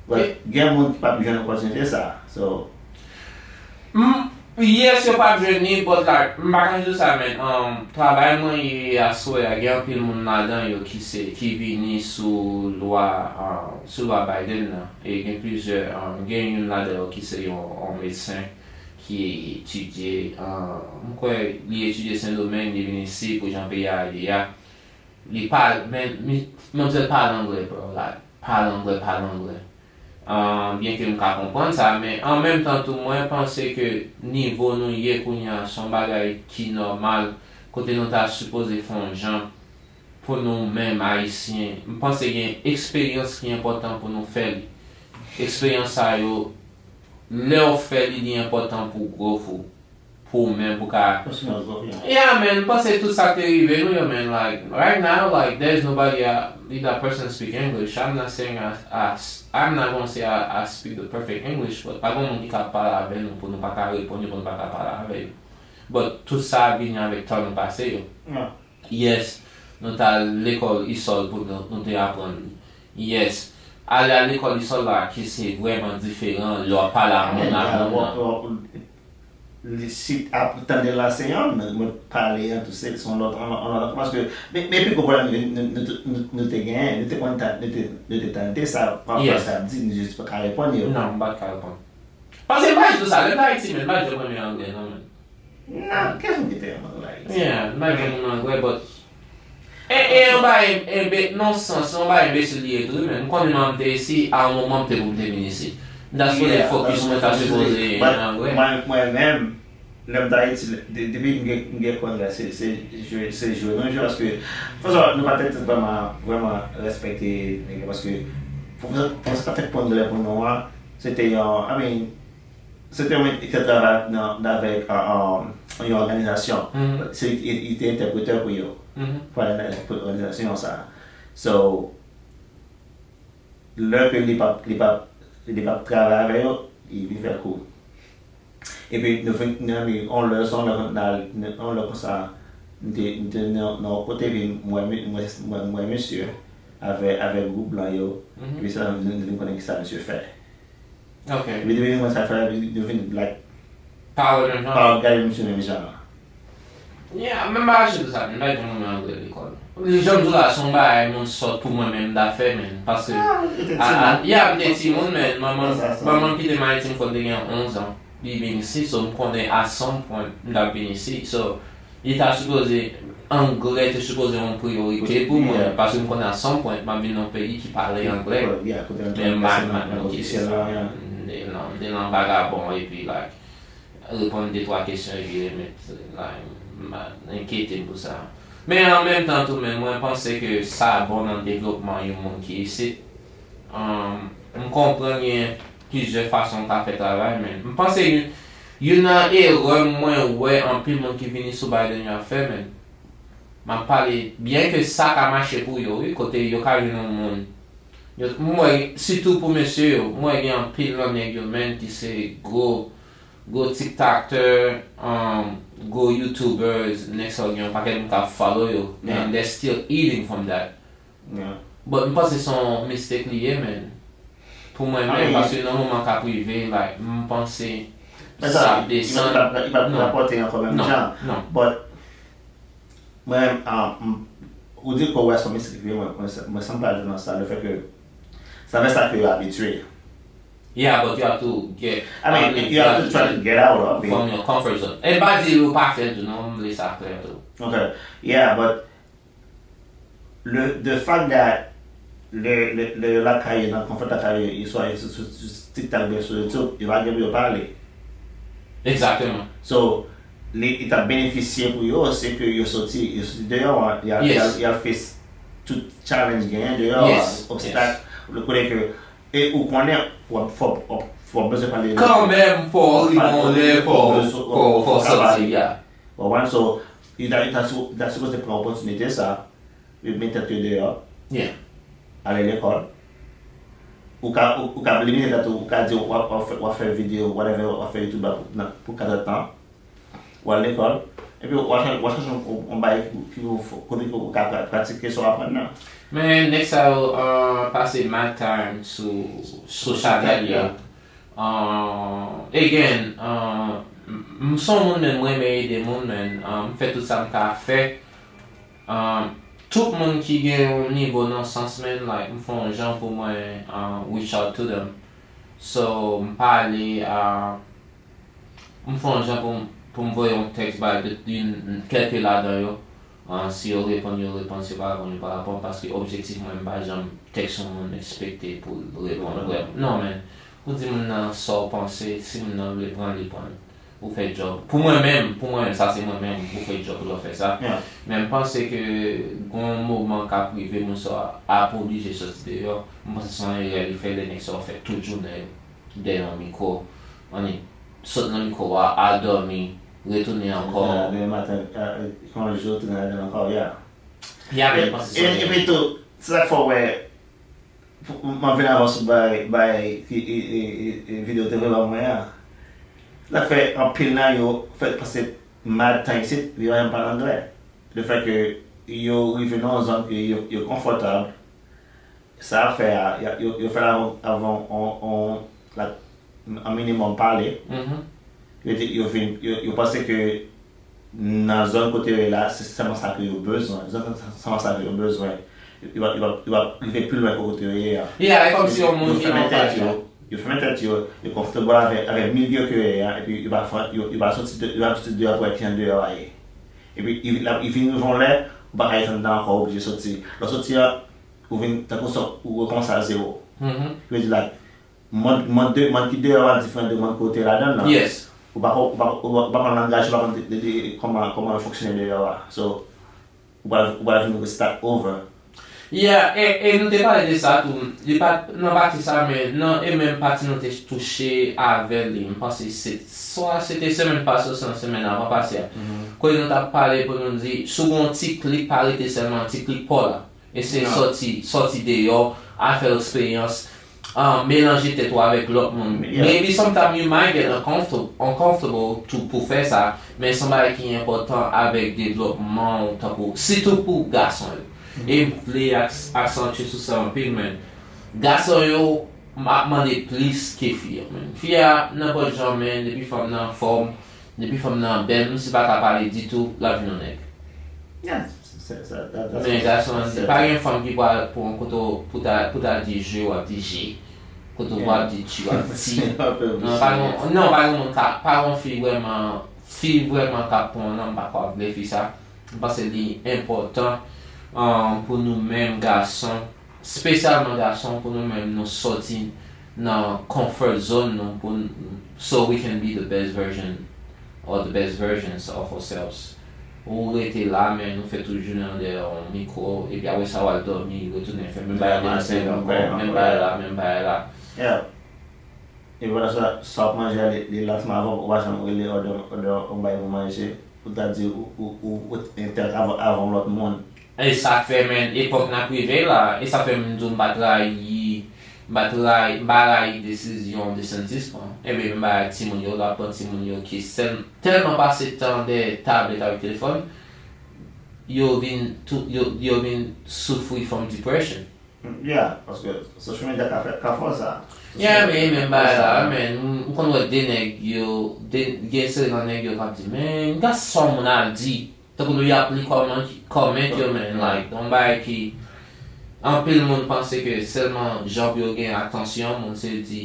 But gen moun ki pa jwenn opportunity sa. So Mm, yes, yo p ap jwenn li, but like, m pa ka di sa, men um, travay mwen ye aswè a, gen anpil moun ladan yo ki se ki vini sou lwa um, sou lwa Biden nan. E gen plizyè, um, gen youn ladan yo ki se yon, yon medsen ki etidye, um, m kwè li etidye Sendomeng, li vin isi pou jan peyi a ye a. Li pa, men, mi- manmzèl pale anglè, bro, like, pale anglè, pale anglè. Ah, byen ke m ka konprann sa, men an menm tan tou, mwen panse ke nivo nou ye kounye a se yon bagay ki nòmal, kote nou ta sipoze fè yon jan pou nou menm Ayisyen. M panse gen eksperyans ki enpòtan pou nou fè li. Eksperyans sa yo, lè w fè li, li enpòtan pou growth ou, pou ou menm, pou ka Personal growth, yeah. Yeah, man, m panse tout sa k te rive nou yo, man, like, right now, like, there's nobody, uh, if that person speak English, I'm not saying I, I, I'm not gonna say I, I speak the perfect English, but pa gen moun ki ka pale avè nou pou nou pa ka reponn yo, pou nou pa ka pale avè yo. But tout sa vini avèk tan nou pase yo. Yeah. Yes, nou t al lekòl isòl pou nou, nou te aprann li. Yes, ale a lekòl isòl la ki se vrèman diferan lè w ap pale a moun a moun nan. Li sit ap tande l la se yon, men mwen pale an tou se se yon lòt, yon lòt, yon lòt, paske men men pi gwo pwoblèm nou nou nou nou te genyen, nou te konn ta nou te nou te tande sa pafwa Yes. Sa ap di, nou jis pa ka reponn yo. Non, m pa t ka reponn. Paske m pa jwe sa, lè m t Ayiti, men m pa jwe premye anglè, non, men. Non, kèson ki te yon moun la isi? Yeah, m pa jwe moun anglè, but e e yon bagay enbe nan sans, yon bagay enbesil li ye tou, men m konnen manman m te isi, a yon moman m te pou m te vin isi. M ta sipoze focus, mwen ta sipoze anglè. Mwen menm, lè m t Ayiti, depi m gen konn la, se jwe nou jwe, paske fò sa nou pa te vrèman vrèman respekte nèg yo, paske pwofesè ta fèk pran lè pou nou an, se te yon, I mean, se te yon nèg ki te travay nan avèk yon òganizasyon, se li te entèpretè pou yo, pou òganizasyon sa. So lè ke li p ap li p ap li p ap travay avè yo, li vin fè kou. Epi nou vin nan mi on lè se on lè konsa, m te m te nan yon kote epi m wè m wè misye avè avè gwoup blan yo. Epi se la nou vin konnen kisa misye fè. Epi depi nou konn sa fè, epi nou vin like pa gade misye menm jan. Yeah, men m pa achte tout sa, men m pa gen moun anglè lekòl. Li jan m di w la, se yon bagay moun sòt pou mwen menm m ta fè, men paske yeah, m te timoun, men manman manman m kite m Ayiti, m kwè m te gen onz an. Li vin isi, so m konnen at some point m t ap vin isi. So li ta sipoze, anglè te sipoze yon priyorite pou mwen, paske m konnen at some point m ap vin nan yon peyi ki pale anglè. Men m pa nan official la, m te nan vagabon epi like reponn de twa kesyon epi remèt la. M pa enkyete m pou sa. Men an menm tan tou, men mwen panse ke sa bon nan devlopman yon moun ki isit. Um, m konprann gen plizyè fason w ka fè travay, men m panse youn, youn nan erè mwen wè anpil moun ki vini sou Biden yo ap fè, men m ap pale, byen ke sa ka mache pou yo, wi, kote yo ka jwenn yon moun. Yo, m wè, sitou pou mesye yo, m wè gen anpil nan nèg yo, men, ki se gwo, gwo TikToker, um, gwo YouTubers, nèg sa yo gen yon pakèt moun k ap follow yo, and they're still eating from that. But m panse se yon mistake li ye, men. Pou mwen menm, paske nan moman k ap rive, like, m panse sa ap desann. Li p ap rapòte ankò menm jan. But, mwen, ah, m- ou di ke w wè se yon mistake li ye, mwen, mwen, mwen sanble di w nan sa, le fè ke se avèk sa ke yo abitye. Yeah, but you have to get I mean, you have to try to get out of it. From your comfort zone. E m pa di yo pa fè l tou, non, m vle sa klè tou. Okay. Yeah, but le, the fact that le, le, le lakay yo, nan confort lakay yo, yo swa yo sou, sou, sou TikTok, bien sur YouTube, yo pa gen pou yo pale. Exactement. So, li, li t ap benefisye pou yo, se ke yo soti, yo soti deyò an, y al, y al, y al face tout challenge genyen deyò an, obstak, le kote ke, e ou konnen, w ap, fò, w ap, fò w bezwen pale de kanmenm, fò w rive yon lè, fò, fò, fò w soti, yeah. Ou konprann? So, li ta, li ta, sou- li ta sipoze pran opòtinite sa, li met tèt yo deyò, ale lekòl. Ou ka, ou, ou ka limite tèt ou, ou ka di w ap, w ap fè, w ap fè videyo, whatever, w ap fè YouTube la pou, nan- pou katòz tan. W al lekòl, epi w al chèche, w al chèche yon, yon bagay ki, ki pou fò- kote ke w ka pra- pratike sa w aprann nan. Men nèg sa yo, uh, pase mad time sou social media. Uh, again, uh, m- m se yon moun, men, m renmen ede moun, men, uh, m fè tout sa m ka fè. Uh, tout moun ki gen yon nivo nan sans, men, like, m fè yon jan pou mwen, uh, reach out to them. So, m pale a M fè yon jan pou m, pou m voye yon tèks bay tout youn, kèlke ladan yo. Ah, si yo reponn, yo reponn, si yo pa reponn, yo pa reponn, paske objektif mwen, m pa janm tèks yon moun ekspekte pou l reponn vrèman. Non, men, ou di moun nan sa w panse, si moun nan vle pran, li pran. Ou fè djòb. Pou mwen menm, pou mwen menm, sa se mwen menm, ou fè djòb ou lè w fè sa. Men m panse ke gon moman k ap rive, moun sa ap oblije soti deyò. M panse se yon erè li fè, lè nèg sa yo fè tout jounen dèyè yon mikwo. Annik, sot nan mikwo a, al dòmi, retounen ankò. Demen maten, kòman jou tounen ladan l ankò, yeah. Yeah, men panse sa. Epi tou, se sa k fè w wè, m ap vin avan sou bay, bay, videyo te voye ban mwen an. Se sa k fè anpil nan yo fè pase mad tan isit, yo pa janm pale anglè. Le fè ke yo rive nan yon zòn ke yo, yo konfòtab, sa ap fè a, yo, yo, yo fè l avan, avan on, on, like, an minimòm pale. Yo di, yo vin, yo, yo panse ke nan zòn kote yo ye la, se sèlman sa ke yo bezwen. Zòn, sèlman sa ke yo bezwen. Yo, yo, yo, yo rive pi lwen ke kote yo ye a. Yeah, e kòmsi yon moun ki nan paj la. Yo fèmen tèt yo, yo konfòtab avèk, avèk milye ke yo ye a, epi yo pa fè, yo, yo pa soti de, yo pa soti deyò pou wè kijan deyò a ye. Epi, li, li vin rive yon lè, ou pa ka ret anndan ankò, ou oblije soti. Lè w soti a, ou vin tankou sòt ou rekòmanse a zewo. Ki vle di la, mond, mond de, mond ki deyò a diferan de mond ke w te ladan l lan. Ou pa, ou pa, ou pa, ou pa konn langaj, ou pa konn de, de, de, kòman, kòman yo fonksyone deyò a. So, ou pral, ou pral vin restart over. Yeah, e, e nou te pale de sa tou. Li pa t nan pati sa, men nan e menm pati nou te touche avè li. M panse se, swa se te semèn pase, swa semèn avan pase a. Kote nou t ap pale pou nou di, si w gen yon ti klik, pa rete sèlman yon ti klik pa w la. Eseye sòti, sòti deyò, al fè eksperyans, ah, melanje tèt ou avèk lòt moun. Maybe sometime you might get uncomfortable, uncomfortable to, pou fè sa, men se yon bagay ki enpòtan avèk devlòpman w, tankou, sitou pou gason yo. E m vle aks-, aksantye sou sa anpil, men gason yo, m ap mande plis ke fi yo, men. Fi a, nenpòt jan, men, depi fanm nan anfòm, depi fanm nan bèl, menm si l pa ka pale ditou, l ap vin yon nèg. Men gason an di, pa gen fanm ki pral pran kote w pou ta, pou ta di je, w ap di je. Kote w ap di ti, w ap di ti. Non, pa gen, non, pa gen moun ka, pa gen fi vrèman, fi vrèman k ap pran, non, m pa kwè w ap vle fi sa. M panse li enpòtan, um, pou nou menm gason, espesyalman gason, pou nou menm nou sòti nan comfort zone nou, pou n-, so we can be the best version or the best versions of ourselves. Ou rete la, men ou fè tout jounen an dèyè yon mikwo, epi apre sa w al dòmi, retounen fè menm bagay la, menm bagay la, menm bagay la. Yeah. E pandan sa, sa w ap manje a, li, li la ansanm avè w, ou pa janm rele òdè, òdè yon bagay pou manje, pou ta di ou, ou, ou, ou entèk avè, avè yon lòt moun. E sa k fè, men, epòk n ap rive la, e sa fè m di w m pa t rayi, m pa t rayi, m pa rayi desizyon DeSantis pran. Ebyen, menm bagay ak timoun yo, l ap pran timoun yo ki sèl, tèlman pase tan dèyè tablèt avèk telefòn, yo vin, tou, yo, yo vin soufri from depression. Yeah, paske social media ka fè, ka fè w sa. Yeah, men, men, bagay la, men, m, m konn wè de nèg yo, de, gen seri nan nèg yo k ap di, men, gad sa yon moun al di. Tankou nou y ap li kòman, kòmant yo, men, like, yon bagay ki, anpil moun panse ke sèlman jan pou yo gen atansyon moun, se di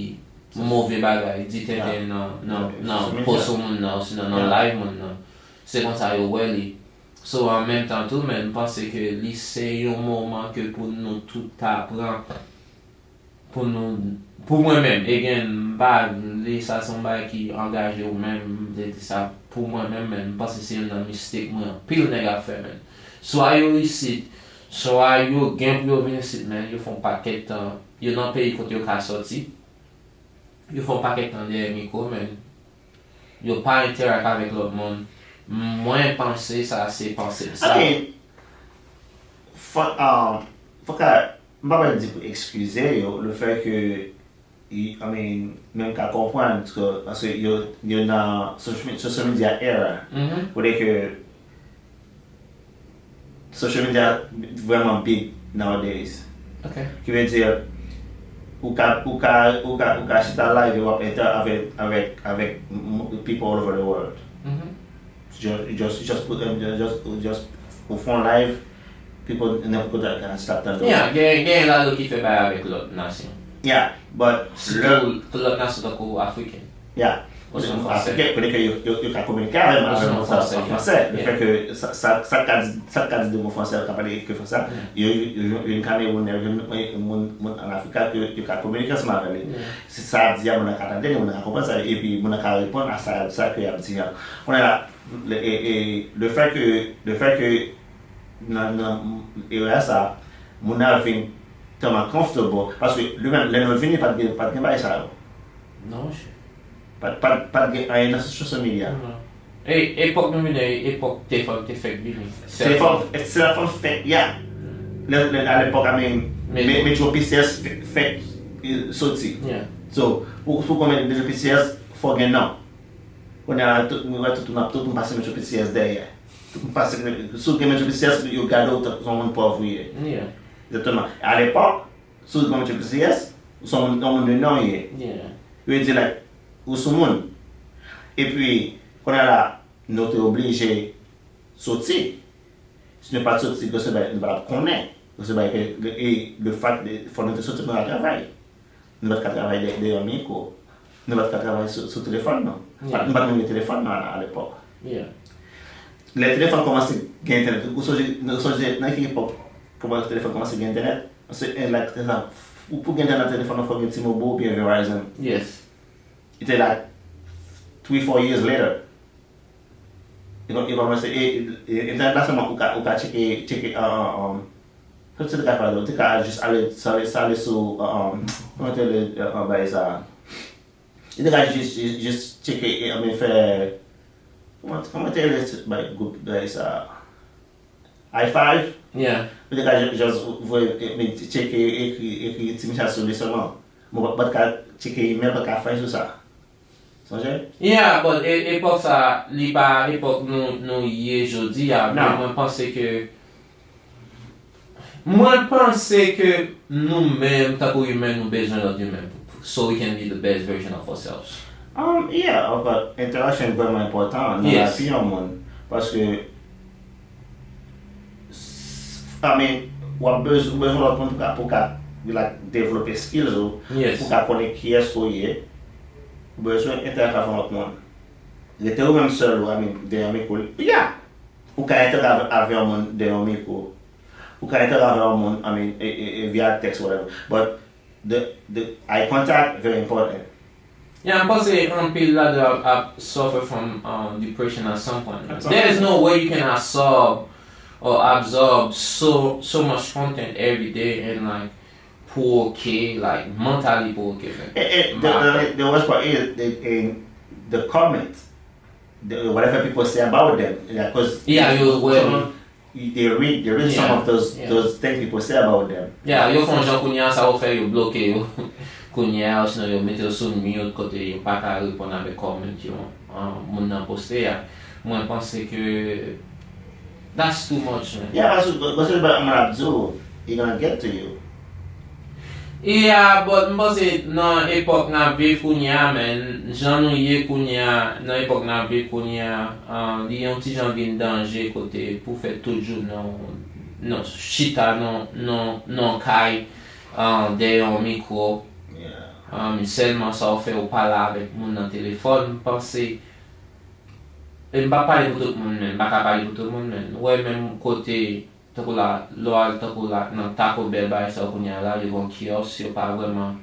move bagay, di tenten nan, nan, nan post sou moun nan, osinon nan live moun nan. Se konsa yo wè li. So, an menm tan tou, men, m panse ke li se yon moman ke pou nou tout ta pran, pou nou, pou mwen menm, again, m pa vle sa se yon bagay ki angaje ou menm, m vle di sa pou mwen menm, men, m panse se youn nan mistake mwen anpil nèg ap fè, men. Swa yo isit, swa yo gen pou yo vin isit, men, yo fè yon pakèt tan, yo nan peyi kote yo ka sòti, yo fè yon pakèt tan dèyè mikwo, men, yo pa entèrak avèk lòt moun. Mwen panse sa se panse m sa. Ok. Fò, um, fò ka, m pa pral di pou ekskize yo, le fè ke, I, I mean, men m ka konprann, paske, paske yo, yo nan social me- social media era, kote ke social media vrèman big nowadays. Ok. Ki vle di, ou ka, ou ka, ou ka, ou ka chita live e w ap entè avèk, avèk, avèk m- m- people all over the world. Just, just, just put, um, just, just, just ou fè yon live, people nenpòt kote ka chita ap tande w. Yeah, gen, gen la yo ki fè bagay avèk lòt nasyon. Yeah, but Sitou lè, lòt nasyon tankou Afriken. Yeah. Kote ke yo, yo, yo ka kominike avè m, avè m an fransè. Le fè ke sa, sa, sa ka di, sa ka di de mo fransè, ka pale ke fransè. Yo, yo, yo, yo vin Kameroun, yo vin moun, moun an Afrika ke yo ka kominike ansanm avè li. Se sa y ap di a, moun nan ka tande li, moun nan ka konprann sa, epi moun nan ka reponn a sa, sa ke y ap di a. Kounye a la, le, e, e, le fè ke, le fè ke nan, nan era sa, moun nan vin tèlman comfortable, paske li menm, lè nou vini, pa t gen, pa t gen bagay sa yo. Non, monchè. Pa, pa, pa t gen anyen nan social media. Non. E, epòk nou vini, epòk telefòn te fèk vini. Telefòn, telefòn fèk, yeah. Lè, lè, a lepòk, I mean, me- Metro P C S fèk, fèk, eh, soti. Yeah. So, pou, pou konnen Metro P C S, fò gen non. Kounye a, tout, mwen wè tout moun ap, tout moun pase Metro P C S dèyè. Tout moun pase, si w gen Metro P C S, yo gade w tankou se yon moun pòv ou ye. Yeah. Egzakteman. A lepòk, si w gen Metro P C S, ou se yon moun, yon moun de non w ye. Yeah. Yo di, like, ou sou moun. Epi, kounye a la, nou te oblije soti. Si nou pa t soti, gen se bagay nou pa t ap konnen. Gen se bagay ke, e le fèt de, fò nou te soti pou nou al travay. Nou pa t ka travay dèyè, dèyè yon mikwo. Nou pa t ka travay sou, sou telefòn nou. Yeah. Nou pa t menm gen telefòn nou a, a lepòk. Yeah. Lè telefòn kòmanse gen entènèt, ou sonje, ou sonje nan ki epòk kòman telefòn kòmanse gen entènèt? Se, e, like, se sa, pou, pou gen entènèt nan telefòn ou fò gen T-Mobile oubyen Verizon. Yes. Li te like three, four years later. Yo, yo kòmanse, e, e, entènèt la sèlman ou ka, ou ka tcheke, tcheke, an, an, an, sa w te ka fè, ou te ka jis ale, sa ale, sa ale sou, an, an, kòman te rele, an, bagay sa? Ou te ka jis, jis, jis tcheke, e, anben fè, kòman, kòman te rele, bay, gwoup, bagay sa? High five? Yeah. Ou te ka jis, jis voye, e, men, tcheke, ekri, ekri ti mesaj sou li sèlman. Bon, ou pa t ka tcheke email, ou pa t ka fè anyen sou sa. Sonje? Yeah, but e, epòk sa, li pa epòk nou, nou ye jodi a, men mwen panse ke, mwen panse ke nou menm, tankou imen, nou bezwen lòt imen, so we can be the best version of ourselves. Um, yeah, of course, interaction vrèman enpòtan nan lavi yon moun, paske I mean, w ap bezwen, ou bezwen lòt moun pou ka, pou ka, like, devlope skills ou, pou ka konnen kiyès ke w ye. Ou bezwen entèrak avè lòt moun. Rete ou menm sèl ou, I mean, dèyè yon mikwo, yeah! Ou ka entèrak avè, avè yon moun dèyè yon mikwo. Ou ka entèrak avè yon moun, I mean, e, e, e, via text, whatever. But the, the eye contact, very important. Yeah, m panse anpil ladan ap, ap suffer from um, depression at some point. There is no way you can absorb or absorb so so much content every day and like pou oke, like mentally pou oke, man. And, and the, the, the worst part is the, and the comment, the, whatever people say about them, because Yeah, you will. They read, they read some Yeah, of those yeah. Those things people say about them. Yeah, yo fè yon jan kounye a sa yo fè yo bloke yo. Kounye a, osinon yo mete yo sou mute kote yo pa ka reponn avèk comment yo um, moun nan poste a. Mwen panse ke that's too much, man. Yeah, paske paske lè moun ap di w, it gonna get to you. Yeah, but m panse nan epòk n ap viv kounye a, man, jan nou ye kounye a, nan epòk n ap viv kounye a, uh, li yon ti jan vin danje kote pou fè tout jounen w nan chita nan nan nan kay uh, dèyè yon mikwo. Yeah. Um, sèlman sa w fè ou pale avèk moun nan telefòn, m panse e m pa pale pou tout moun, men m pa ka pale pou tout moun, men ou wè menm kote tankou la, lè w al tankou la nan Taco Bell bagay sa yo kounye a la, yo gen kiosk, yo pa vrèman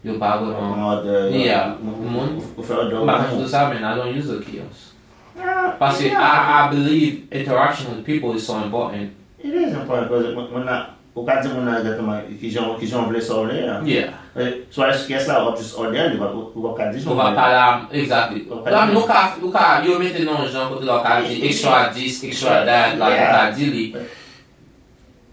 yo pa vrèman An order, Yeah, ou- ou- moun. ou- ou fè order M pa ou ka menm. Di sa, men I don't use the kiosk. Ah, Paske yeah. I, I believe interaction with people is so important. It is important because moun moun nan ou ka di moun nan egzakteman ki jan ki jan w vle sa w vle an. Yeah. Eh, so a kiyès la w ap just order li, w ap ou ap ka di Ou pa pale a, exactly. Ou pa La, di- nou ka, nou ka, yo mete nan yon jan kote la, ou ka di extra this, extra that, la, nou ka di li.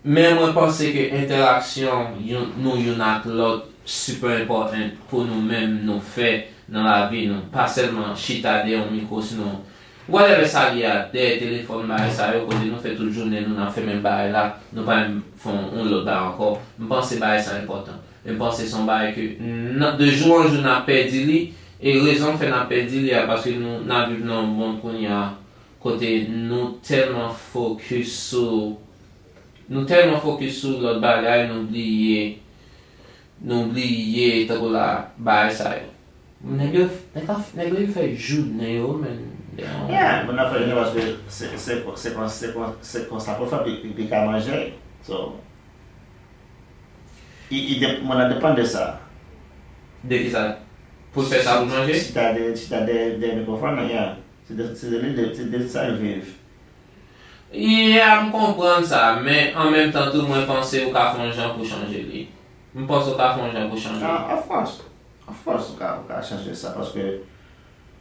Men mwen panse ke entèraksyon youn- nou youn ak lòt super important pou nou menm nou fè nan lavi nou. Pa sèlman chita dèyè yon mikwo, sinon whatever sa li a, dèyè telefòn, bagay sa yo, kote nou fè tout jounen nou nan fè menm bagay la, nou pa menm fè yon lòt bagay ankò. M panse bagay sa enpòtan. E m panse se yon bagay ke nan- de jou an jou n ap pèdi li, e rezon k fè n ap pèdi li a, paske nou n ap viv nan yon mond kounye a kote nou tèlman fokis sou nou tèlman fokis sou lòt bagay, nou bliye nou bliye tankou la bagay sa yo. Nèg yo nèg ap- nèg yo fè jounen yo, men. Yeah, moun nan fè jounen paske se se se kon se kon se konsa pou l fè pou li ka manje. So i i de- moun nan depann de sa. De ki sa? Pou l fè sa pou l manje? Si ta de si ta de de mikwofòn nan, yeah. Se de se de li de se de sa l viv. Yeah, m konprann sa, men an menm tan tou mwen panse ou ka fè yon jan pou chanje li. M panse ou ka fè yon jan pou chanje li. Ah, of course. Of course ou ka ou ka chanje sa paske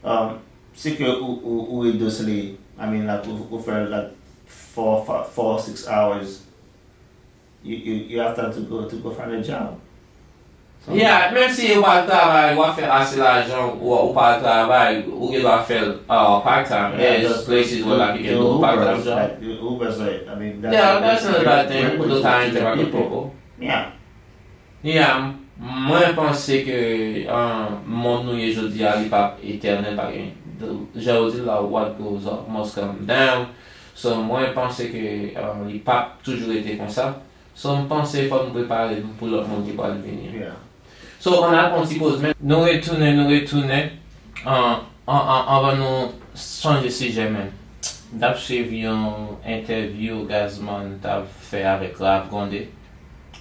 um, si ke ou ou ou reduce li, I mean like ou ou fè like four five, four six hours. You you you have time to go to go find a job. So, Yeah, menm si ou pa al travay, w ap fè ase lajan, ou ou pa al travay, ou gen dwa fè l uh, part time. Yeah, There's just places where like you can do do part time Ubers, job. Like, do Ubers, like, I mean, that's Yeah, a- that's not a great- bad thing. Great way Those to are to get interactive people. People. Yeah. Yeah, m- mwen panse ke uh, mond nou ye jodi a li p ap etènèl, pa gen jan yo di la, what goes up must come down. So mwen panse ke uh, li p ap toujou rete konsa. So m panse fò nou prepare nou pou lòt mond ki pral vini. Yeah. So ann al pran ti poz, men nou retounen, nou retounen. An- an- an- anvan nou chanje sijè, men n t ap swiv yon entèvyou Gazman t ap fè avèk Ralph Grondé.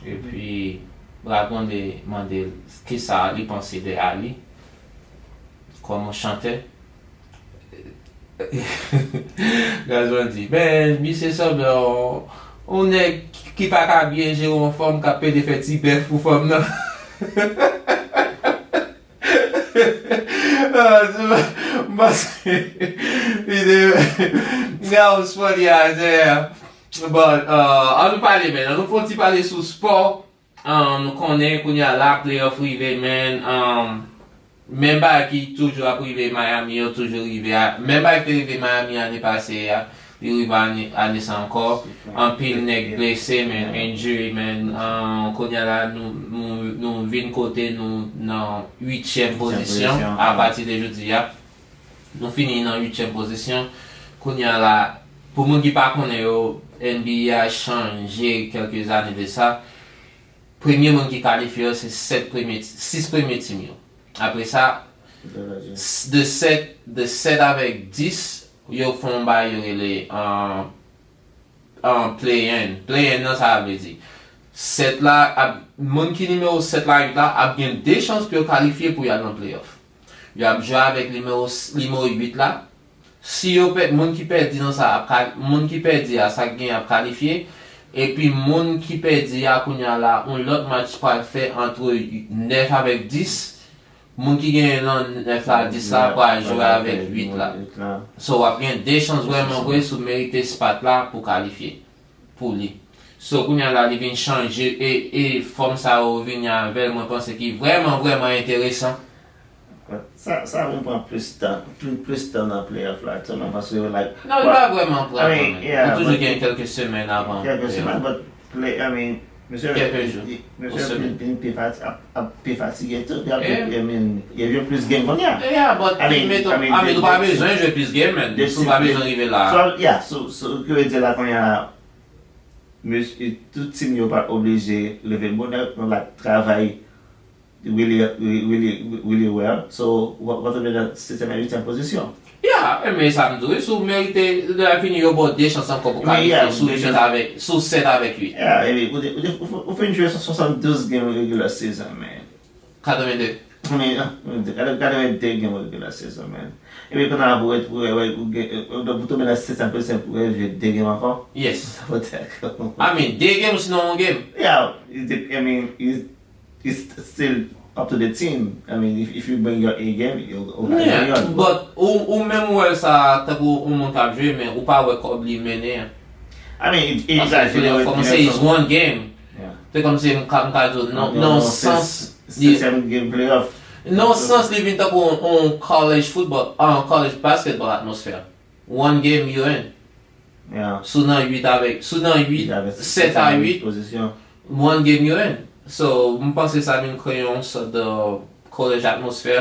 Epi Ralph Grondé mande l kisa li panse de Ali kòm yon chantè. Gazman di, men misye sanble yon yon nèg ki pa ka byen jere yon fanm k ap pede fè ti bèf pou fanm nan. Ah, se pa- m panse li te Gaz fò li a jè. Bon, uh, ann nou pale, men ann nou fè yon ti pale sou spò. Uh, nou konnen kounye a la playoff rive, men um, menm bagay ki toujou ap rive Miami yo toujou rive a. Menm bagay ki te rive Miami ane pase a, li rive ane, ane sa ankò. Anpil nèg blese, men injury, men uh, kounye a la nou, nou, nou vin kote nou nan uityèm pozisyon apati de jodi a. Nou fini nan uityèm pozisyon. Kounye a la, pou moun ki pa konnen yo, N B A chanje kèlke zane de sa. Premye moun ki kalifye yo se sèt premye, sis premye tim yo. Apre sa, de sèt, de sèt avèk dis, yo fè yon bagay yo rele an an play-in. Play-in nan sa vle di sèt la ap, moun ki nimewo sèt la, uit la ap gen de chans pou yo kalifye pou y al nan playoff. Y ap jwe avèk nimewo, nimewo uit la. Si yo pè, moun ki pèdi nan sa ap ka, moun ki pèdi a, sa k gen ap kalifye. Epi moun ki pèdi a kounye a la, yon lòt match pral fè antre nèf avèk dis. Moun ki genyen nan nèf la, dis la pral jwe avèk uit la. So w ap gen de chans vrèman vre si w merite spot la pou kalifye pou li. So kounye a la li vin chanje e, e fòm sa yo vini avè l, mwen panse ki vrèman, vrèman enteresan. But sa, sa vin pran plis tan, pli, plis tan nan playoff la aktyèlman paske like. Non, li pa vrèman pran tan, men. Li toujou gen kèlke semèn avan playoff. Kèlke semèn, but play, I mean, mesye, mesye vin, vin pi fati-, ap, ap pi fatige tou. Y ap, I mean, y ap jwe plis game kounye a. Yeah, but I mean, I mean, ou pa bezwen jwe plis game, man. Si w pa bezwen rive la. So, yeah, so, so, ki vle di la kounye a, mesye, tout team yo pa oblije leve bonè, nou la travay really, really, really well. So, w ap, w ap tonbe nan setyèm ak uityèm pozisyon. Yeah, e men sa m di w, si w merite, lè a fini, yo ba w de chans ankò pou kalifye, si w sèt avèk, si w sèt avèk uit. Yeah, e ou, ou, ou, ou fin jwe swasanndouz game regular season, man. Katrevenndez. I mean, ah, katrevenndez game regular season, man. E pi kounye a pou wè, pou wè, wè, ou gen, ou, ou tonbe nan setyèm pozisyon pou wè jwe de game ankò. Yes. Sa pote ak. I mean, de game, sinon yon game. Yeah, it dep-, I mean, it, it's still up to the team. I mean, if, if you bring your A game, you'll, you'll have a run. But ou, ou menm ou wè sa tankou yon moun k ap jwe, men ou pa wè kòb li mennen an. I mean, it, it, paske playoff kòmanse, it's one game. Yeah. Se kòmsi m ka, m ka di w, nan, nan sans, setyèm game playoff. Nan sans, li vin tankou yon, yon college football, yon college basketball atmosfè. One game, you in. Yeah. Si w nan uit avèk, si w nan uit, sèt a uit, one game, you in. So, m panse sa vin kreye yon sòt de college atmosfè.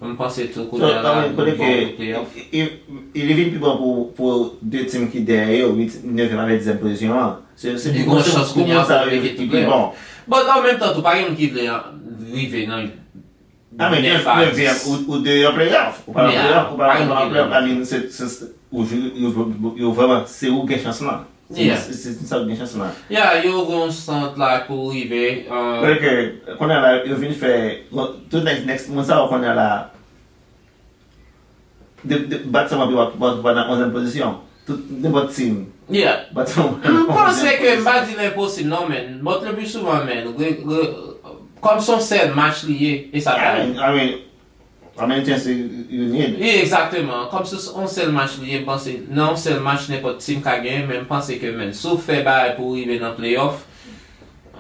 M panse tou kounye a la, nou bon pou playoff. Li vin pi bon pou, pou de team ki dèyè yo, uit, nevyèm avèk dizyèm pozisyon an. Se, se pi bon, se pou moun sa yo ki pi bon. But an menm tan tou, pa gen moun ki vle rive nan nevyèm ou, ou deyò playoff. Ou pa nan playoff, ou pa nan playoff. I mean, se, se, se, ou, yo, yo, yo vrèman, se ou gen chans lan. Se, se, se sa ou gen chans lan. Yeah, yo ouvri yon sant la pou rive. Kounye a la, yo vin fè, tout next, next moun sa yo kounye a la, de, de, bat sèlman pi w ap, w ap, w ap nan onzyèm pozisyon. Tout, nenpòt team. Yeah. Bat sèlman. M panse ke, m pa di l enposib non, men. But le plus souvent, men, re, re, kòm se yon sèl match li ye, e sa ka. I mean, I mean, how many chances you, you need? Egzakteman. Kòm se yon sèl match li ye, m panse, nan yon sèl match, nenpòt team ka genyen, men m panse ke, men, si w fè bagay pou w rive nan playoff,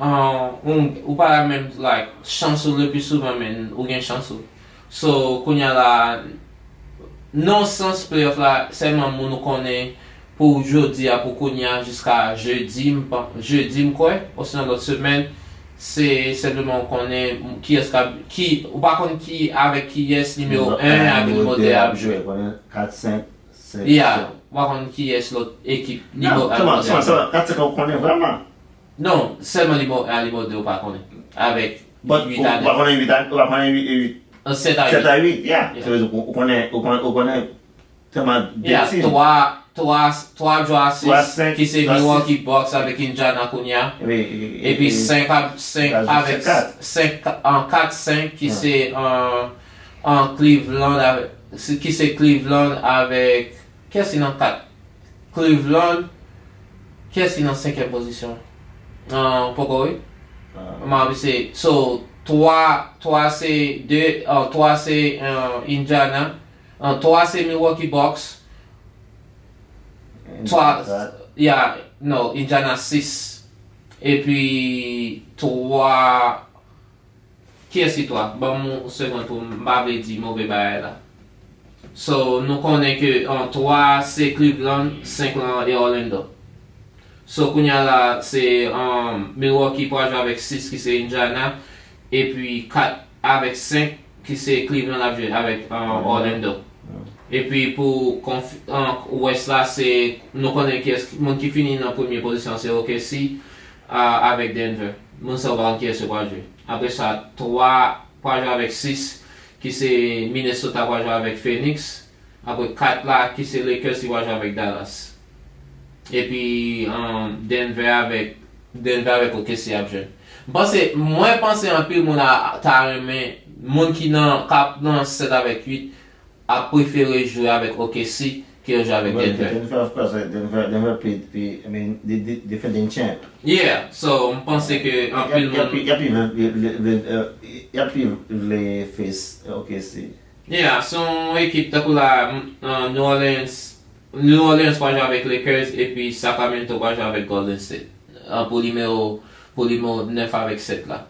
ou, ou pa menm, like, chans ou le plus souvent, men, ou gen chans ou. So, kounye a la, nan sans playoff la, sèlman moun ou konnen pou jodi a, pou kounye a, jiska jedi, m pa, jedi, m kwè, osinon lòt semèn, se senpleman ou konnen kiyès k ap, ki, ou pa konn ki, avèk kiyès nimewo en ak nimewo de ap jwe. Konnen kat, senk, sèt, yeah, ou pa konn kiyès lòt ekip nimewo en ak nimewo de ap jwe. Kat, senk ou konnen vrèman. Non, sèlman nimewo en a nimewo de ou pa konnen. Avèk uit a nèf. Ou pa konnen uit a, ou pa konnen uit, uit. Sèt a uit. Sèt a uit, yeah. Yeah. Sa vle di ou, ou konnen, ou konnen, ou konnen sèlman de team. Yeah, twa, twa, twa ap jwe a sis, ki se Milwaukee Bucks avèk Indiana kounye a. Epi senk ap, senk avèk, senk, an kat, senk, ki se, an, an Cleveland avèk, ki se Cleveland avèk Kiyès ki nan kat? Cleveland. Kiyès ki nan senkyèm pozisyon? Poko wi. M ap se, so, twa, twa se de, twa se Indiana, twa se Milwaukee Bucks, twa, yeah, no, Indiana sis. Epi twa, Kiyès ki twa? Ban m yon segonn pou m, m pa vle di move bagay la. So, nou konnen ke, an, twa se Cleveland, senk lan e Orlando. So, kounye a la, se, an, Milwaukee pral jwe avèk sis ki se Indiana, epi kat avèk senk ki se Cleveland ap jwe avèk, an, Orlando. Epi pou konf-, an, West la, se, nou konnen kiyès, moun ki fini nan premye pozisyon se O K C, a, avèk Denver. Moun sa yo pa konn kiyès yo pral jwe. Apre sa, twa pral jwe avèk sis, ki se Minnesota pral jwe avèk Phoenix. Apre kat la, ki se Lakers ki pral jwe avèk Dallas. Epi, um, Denver avèk, Denver avèk O K C ap jwe. M panse, mwen panse anpil moun a, ta renmen Moun ki nan k ap nan sèt avèk uit ap prefere jwe avèk O K C ke yo jwe avèk Well, Denver. Denver, of course, uh, Denver, Denver played, played, I mean, the, the defending champ. Yeah, so m panse ke anpil Y ap moun. Y ap vle face O K C. Yeah, se yon ekip tankou la, m- uh, New Orleans. New Orleans pral jwe avèk Lakers epi Sacramento pral jwe avèk Golden State. Uh, pou nimewo pou nimewo nèf avèk sèt la.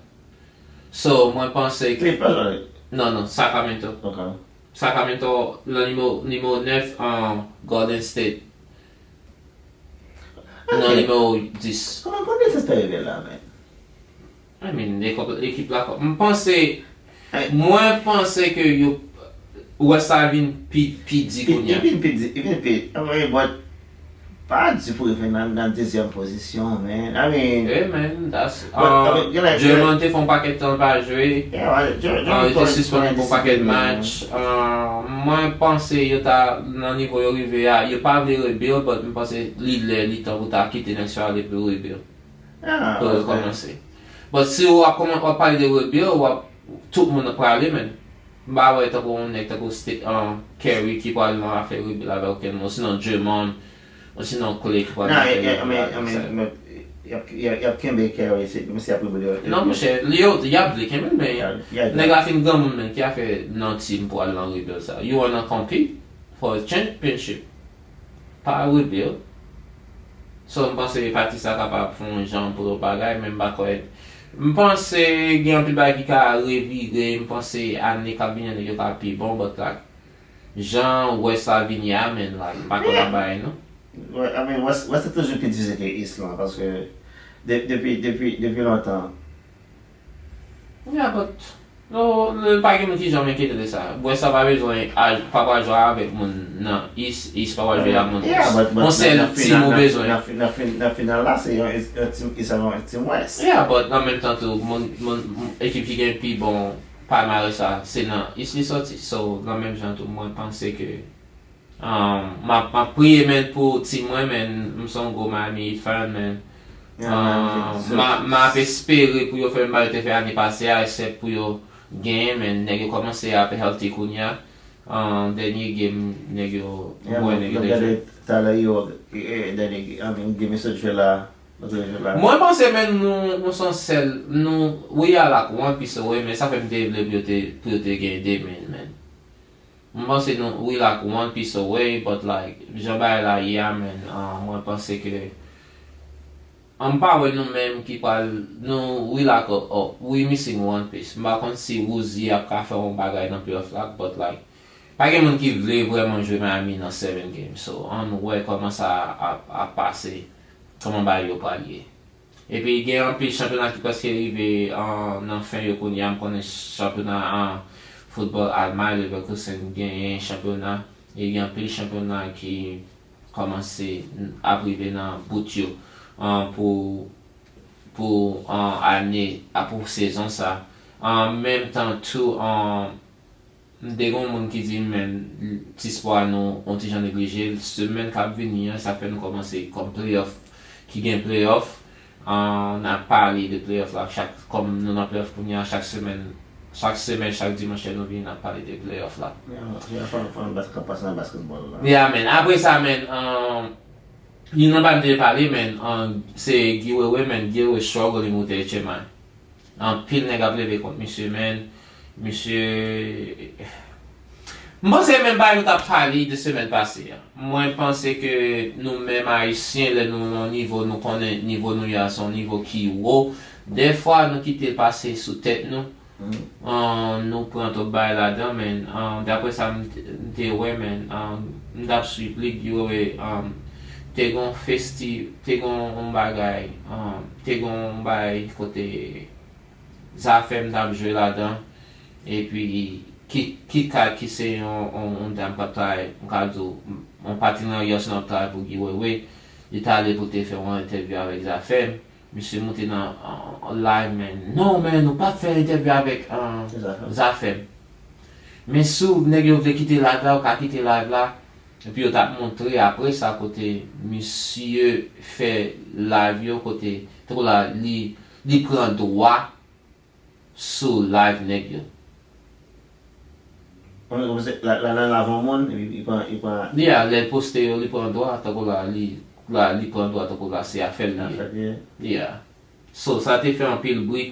So, mwen panse ke. Clippers, right? Non, non, Sacramento. Ok. Sacramento nan nimewo nimewo nèf, uh, Golden State nan nimewo dis. Kòman kòman Leicester rive la, man? I mean, ekip, ekip la, m panse, Hey. Mwen panse ke yo, West la vin pi, pi di kounye a. Even pi di, even pi, I mean, but pa di pou rive nan, nan dezyèm pozisyon, man. I mean, Yeah, man, that's, But, I uh, mean, you like, Draymond te fè yon pakèt tan pa jwe. Yeah, right. Draymond Uh, yo te Green sispann pou twenty pakèt season, man. Match. Uh, mwen panse yo ta nan nivo yo rive a, yo pa vle rebuild, but mwen panse li lè li tan pou ta kite Knicks yo ale pou yo rebuild. Yeah, Pou yo okay. Kòmanse. But si w ap kòman w ap pale de rebuild, w ap, tout moun ap prale, man. M pa wè tankou yon nèg tankou Ste- uh, Curry ki pral nan afè rebuild avèk okenn moun, osinon Draymond, osinon Clay ki pral nan Nah, afè I, I, I rebuild mean, I avèk mean, sa. But y ap, y ap, y ap kenbe Curry, se menm si y ap rebuild. Non, monchè, li yo, y ap vle kenbe l, men Yeah, yeah, nèg la fin granmoun, men ki afè nan team pou al nan rebuild sa? You wanna compete for a championship. Pa rebuild. So, m panse pati sa kapab fè yon jan pou lòt bagay, men m pa kwè. M panse gen anpil bagay ki ka revire, m panse ane k ap vini an nèg yo ka pi bon, but like, jan West la vini a, men like, m pa kwè nan bagay non. Ouais, I mean, West, West te toujou pi divize ke East lan, paske de- depi, depi, depi lontan. Yeah, but no, le- pa gen moun ki janm enkyete de sa. West la pa bezwen a- pa pral jwe avèk moun nan East, East pa pral jwe ak moun Yeah, West. but, but Yon sèl nan team final- ou nan- bezwen. Nan, fi- nan, fin- nan final la, se yon, yon team East avè yon team West. Yeah, but nan menm tan tou, moun, moun, moun- ekip ki gen pi bon palmarès la, se nan East li sòti. So, nan menm jan tou, mwen panse ke um, m ap, m ap priye, men, pou team mwen, men, m se yon gwo Miami Heat fan, men. Yeah, Um, man, so- m a- m ap espere pou yo fè menm bagay yo te fè ane pase a, eksèp pou yo genyen, men nèg yo kòmanse ap healthy kounye a. Um, dènye game, nèg yo, Yeah, mwen, man, nèg yo m te gade jwe. Talè yo, eh, dènye, I mean, game yo sot jwe la, yo te jwe la. Mwen panse, men, nou, nou se yon sèl, nou, we are like one piece away, men sa fè m te vle pou yo te, pou yo te gen de men, men. Mwen panse nou, we like one piece away, but like, jan bagay la ye a, men, uh, mwen panse ke, uh, m pa wè nou menm ki pral, nou, we like a, a, we missing one piece. M pa konn si Rozier ap ka fè yon bagay nan playoff la, but like, pa gen moun ki vle vrèman jwe Miami nan seven games. So, ann wè kòman sa ap, ap pase, kòman bagay yo pral ye. Epi gen anpil chanpyona ki prèske rive, uh, nan fen yo kounye a. M konnen chanpyona, uh, football Almay, Leverkusen genyen chanpyona. E gen anpil chanpyona ki kòmanse ap rive nan bout yo, uh, pou, pou, uh, ane, a, pou sezon sa. An menm tan tou, uh, m te gen yon moun ki di m, men, ti spò a nou, yon ti jan neglije l. Semèn k ap vini an, sa fè nou kòmanse kòm playoff, ki gen playoff. Uh, n ap pale de playoff la, chak, kòm nou nan playoff kounye a, chak semèn, chak semèn, chak dimanch lè nou vini, n ap pale de playoff la. Yeah, yeah, fò, fò nou bas- ka pase nan basketball la. Yeah, man. Apre sa, man, um, youn nan bagay m te pale, man, um, se Guy Wewe, man. Guy Wewe struggling with H M I. Anpil nèg ap leve kont misye, man. Misye, m panse menm bagay nou t ap pale de semèn pase a. Mwen panse ke nou menm Ayisyen, lè nou nan nivo, nou konnen nivo nou ye a, se yon nivo ki wo. Dèfwa, nou kite l pase sou tèt nou. An, nou pran twòp bagay ladan, men, an, daprè sa m t- m te wè, men, an, m t ap swiv li, Guy Wewe, an, te gon festi, te gon yon bagay, an, te gon yon bagay kote Zafèm t ap jwe ladan, epi Ki- Kika ki se yon, yon, yon dam k ap travay, m ka di w, yon patinè Yosn ap travay pou Guy Wewe, li t ale pou te fè yon entèvyou avèk Zafèm. Misye moute nan, an, an live, men, non, men, nou p ap fè entèvyou avèk, an, Zafèm. Zafèm. Men si w, nèg yo vle kite live la, ou ka kite live la. Epi yo t ap montre apre sa kote misye fè live yo, kote, tankou la, li, li pran dwa sou live nèg yo. Kòm, kòm se la, la, la, lavan moun, li, li pran, li pran. Yeah, lè l poste yo, li pran dwa, tankou la, li, la, li pran dwa, tankou la, se afè l li ye. Afè l li ye. Yeah. So, sa te fè anpil bri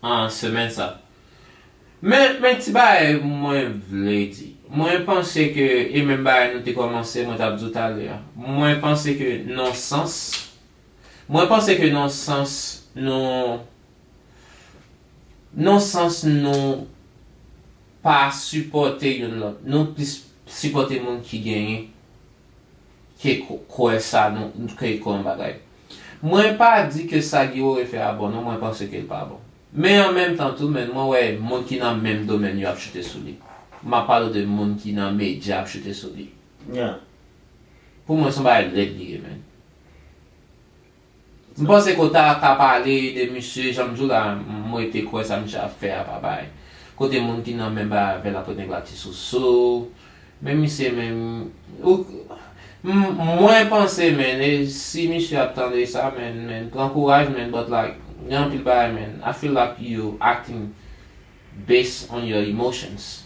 an semèn sa. Men, men ti bagay mwen vle di. Mwen panse ke, e menm bagay nou te kòmanse, mwen t ap di w talè a. Mwen panse ke nan sans, mwen panse ke nan sans nou, nan sans nou pa sipòte youn lòt. Nou plis sipòte moun ki genyen ke k-, kwè sa nou, ke kwè yon bagay. Mwen pa di ke sa Guy Woré fè a bon non, mwen panse ke l pa bon. Men an menm tan tou, men mwen wè moun ki nan menm domèn yo ap choute sou li. M ap pale de moun ki nan medya ap choute sou li. Yeah. Pou mwen, se yon bagay lèd li ye, men. M panse ke w ta ka pale de misye, jan m di w la, m rete kwè sa misye ap fè a pa bay. Kote moun ki nan menm bagay avè l ap ret nèg la ti soso. Men misye menm, ou, m, mwen panse, men, e si misye ap tande sa, men, men, pran kouraj, men, but like, gen anpil bagay, men, I feel like you acting based on your emotions.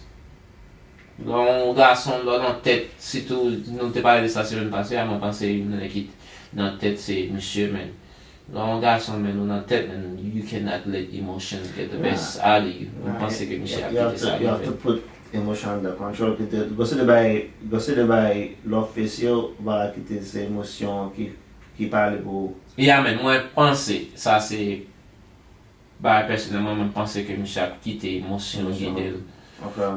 Lè yon gason, lè w nan tèt, sitou, nou te pale de sa semèn pase a, mwen panse youn nan nèg ki nan tèt se misye, men. Lè yon gason, men, ou nan tèt, men, you cannot let emotions get the best out of you. Mwen panse ke misye ap kite sa rive. You have to put emotion under control. Kite, gwo se de bay, gwo se de bay lè w fese yo, ou pa ka kite se emosyon ki, ki pale pou ou. Yeah, men, mwen panse, sa se bagay pèsonèlman, mwen panse ke misye ap kite emosyon gide l.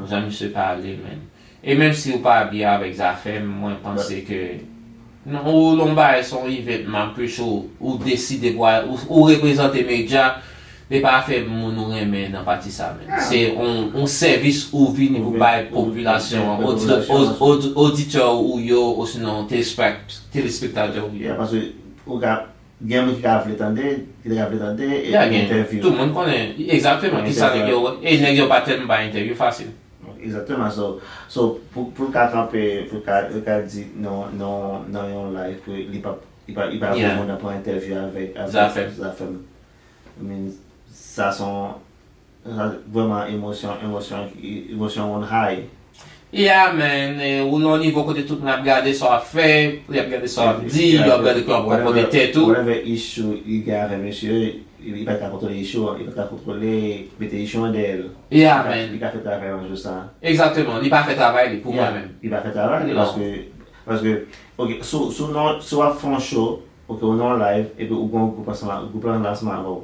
Jan misye pale, men. E menm si ou pa byen avèk Zafèm, mwen panse ke non, ou lon bagay, se yon event, m ap preach ou, ou deside pou al, ou, ou reprezante medya, e pa fè moun ou renmen nan pati sa, men. Se yon, yon sèvis ou vini pou bay popilasyon an, oditè ou yo, osinon telespektatè ou yo. Yeah, paske ou ka Gen moun ki ka vle tande, ki te ka vle tande, e gen entèvyou. Tout moun konnen egzakteman kisa nèg yo wè. E nèg yo pa tèlman bay entèvyou fasil. Egzakteman. So, so pou, pou l ka kanpe, pou l ka, l ka di nan, nan, nan yon live ke li pa, li pa, li pa vle moun nan pran entèvyou avèk, avèk Zafèm. Zafèm. I mean, sa se yon Sa vrèman emosyon, emosyon, emosyon on high. Yeah, man, ou nan nivo kote tout moun ap gade sa w ap fè, y ap gade sa w ap di, yo ap gade kòman w ap konpòte tèt ou. Whatever issue li gen avè mesye, li pa ka kontwole issue an, li pa ka kontwole mete issue an dèyè l. Yeah, man. Li ka fè travay an jou sa. Egzakteman, li pa fè travay li pou mwen menm. Li pa fè travay li paske, paske, ok, si w nan, si w ap fè yon show, ok, ou nan yon live, epi ou gen yon gwoup ansanm, gwoup lan ansanm avè w.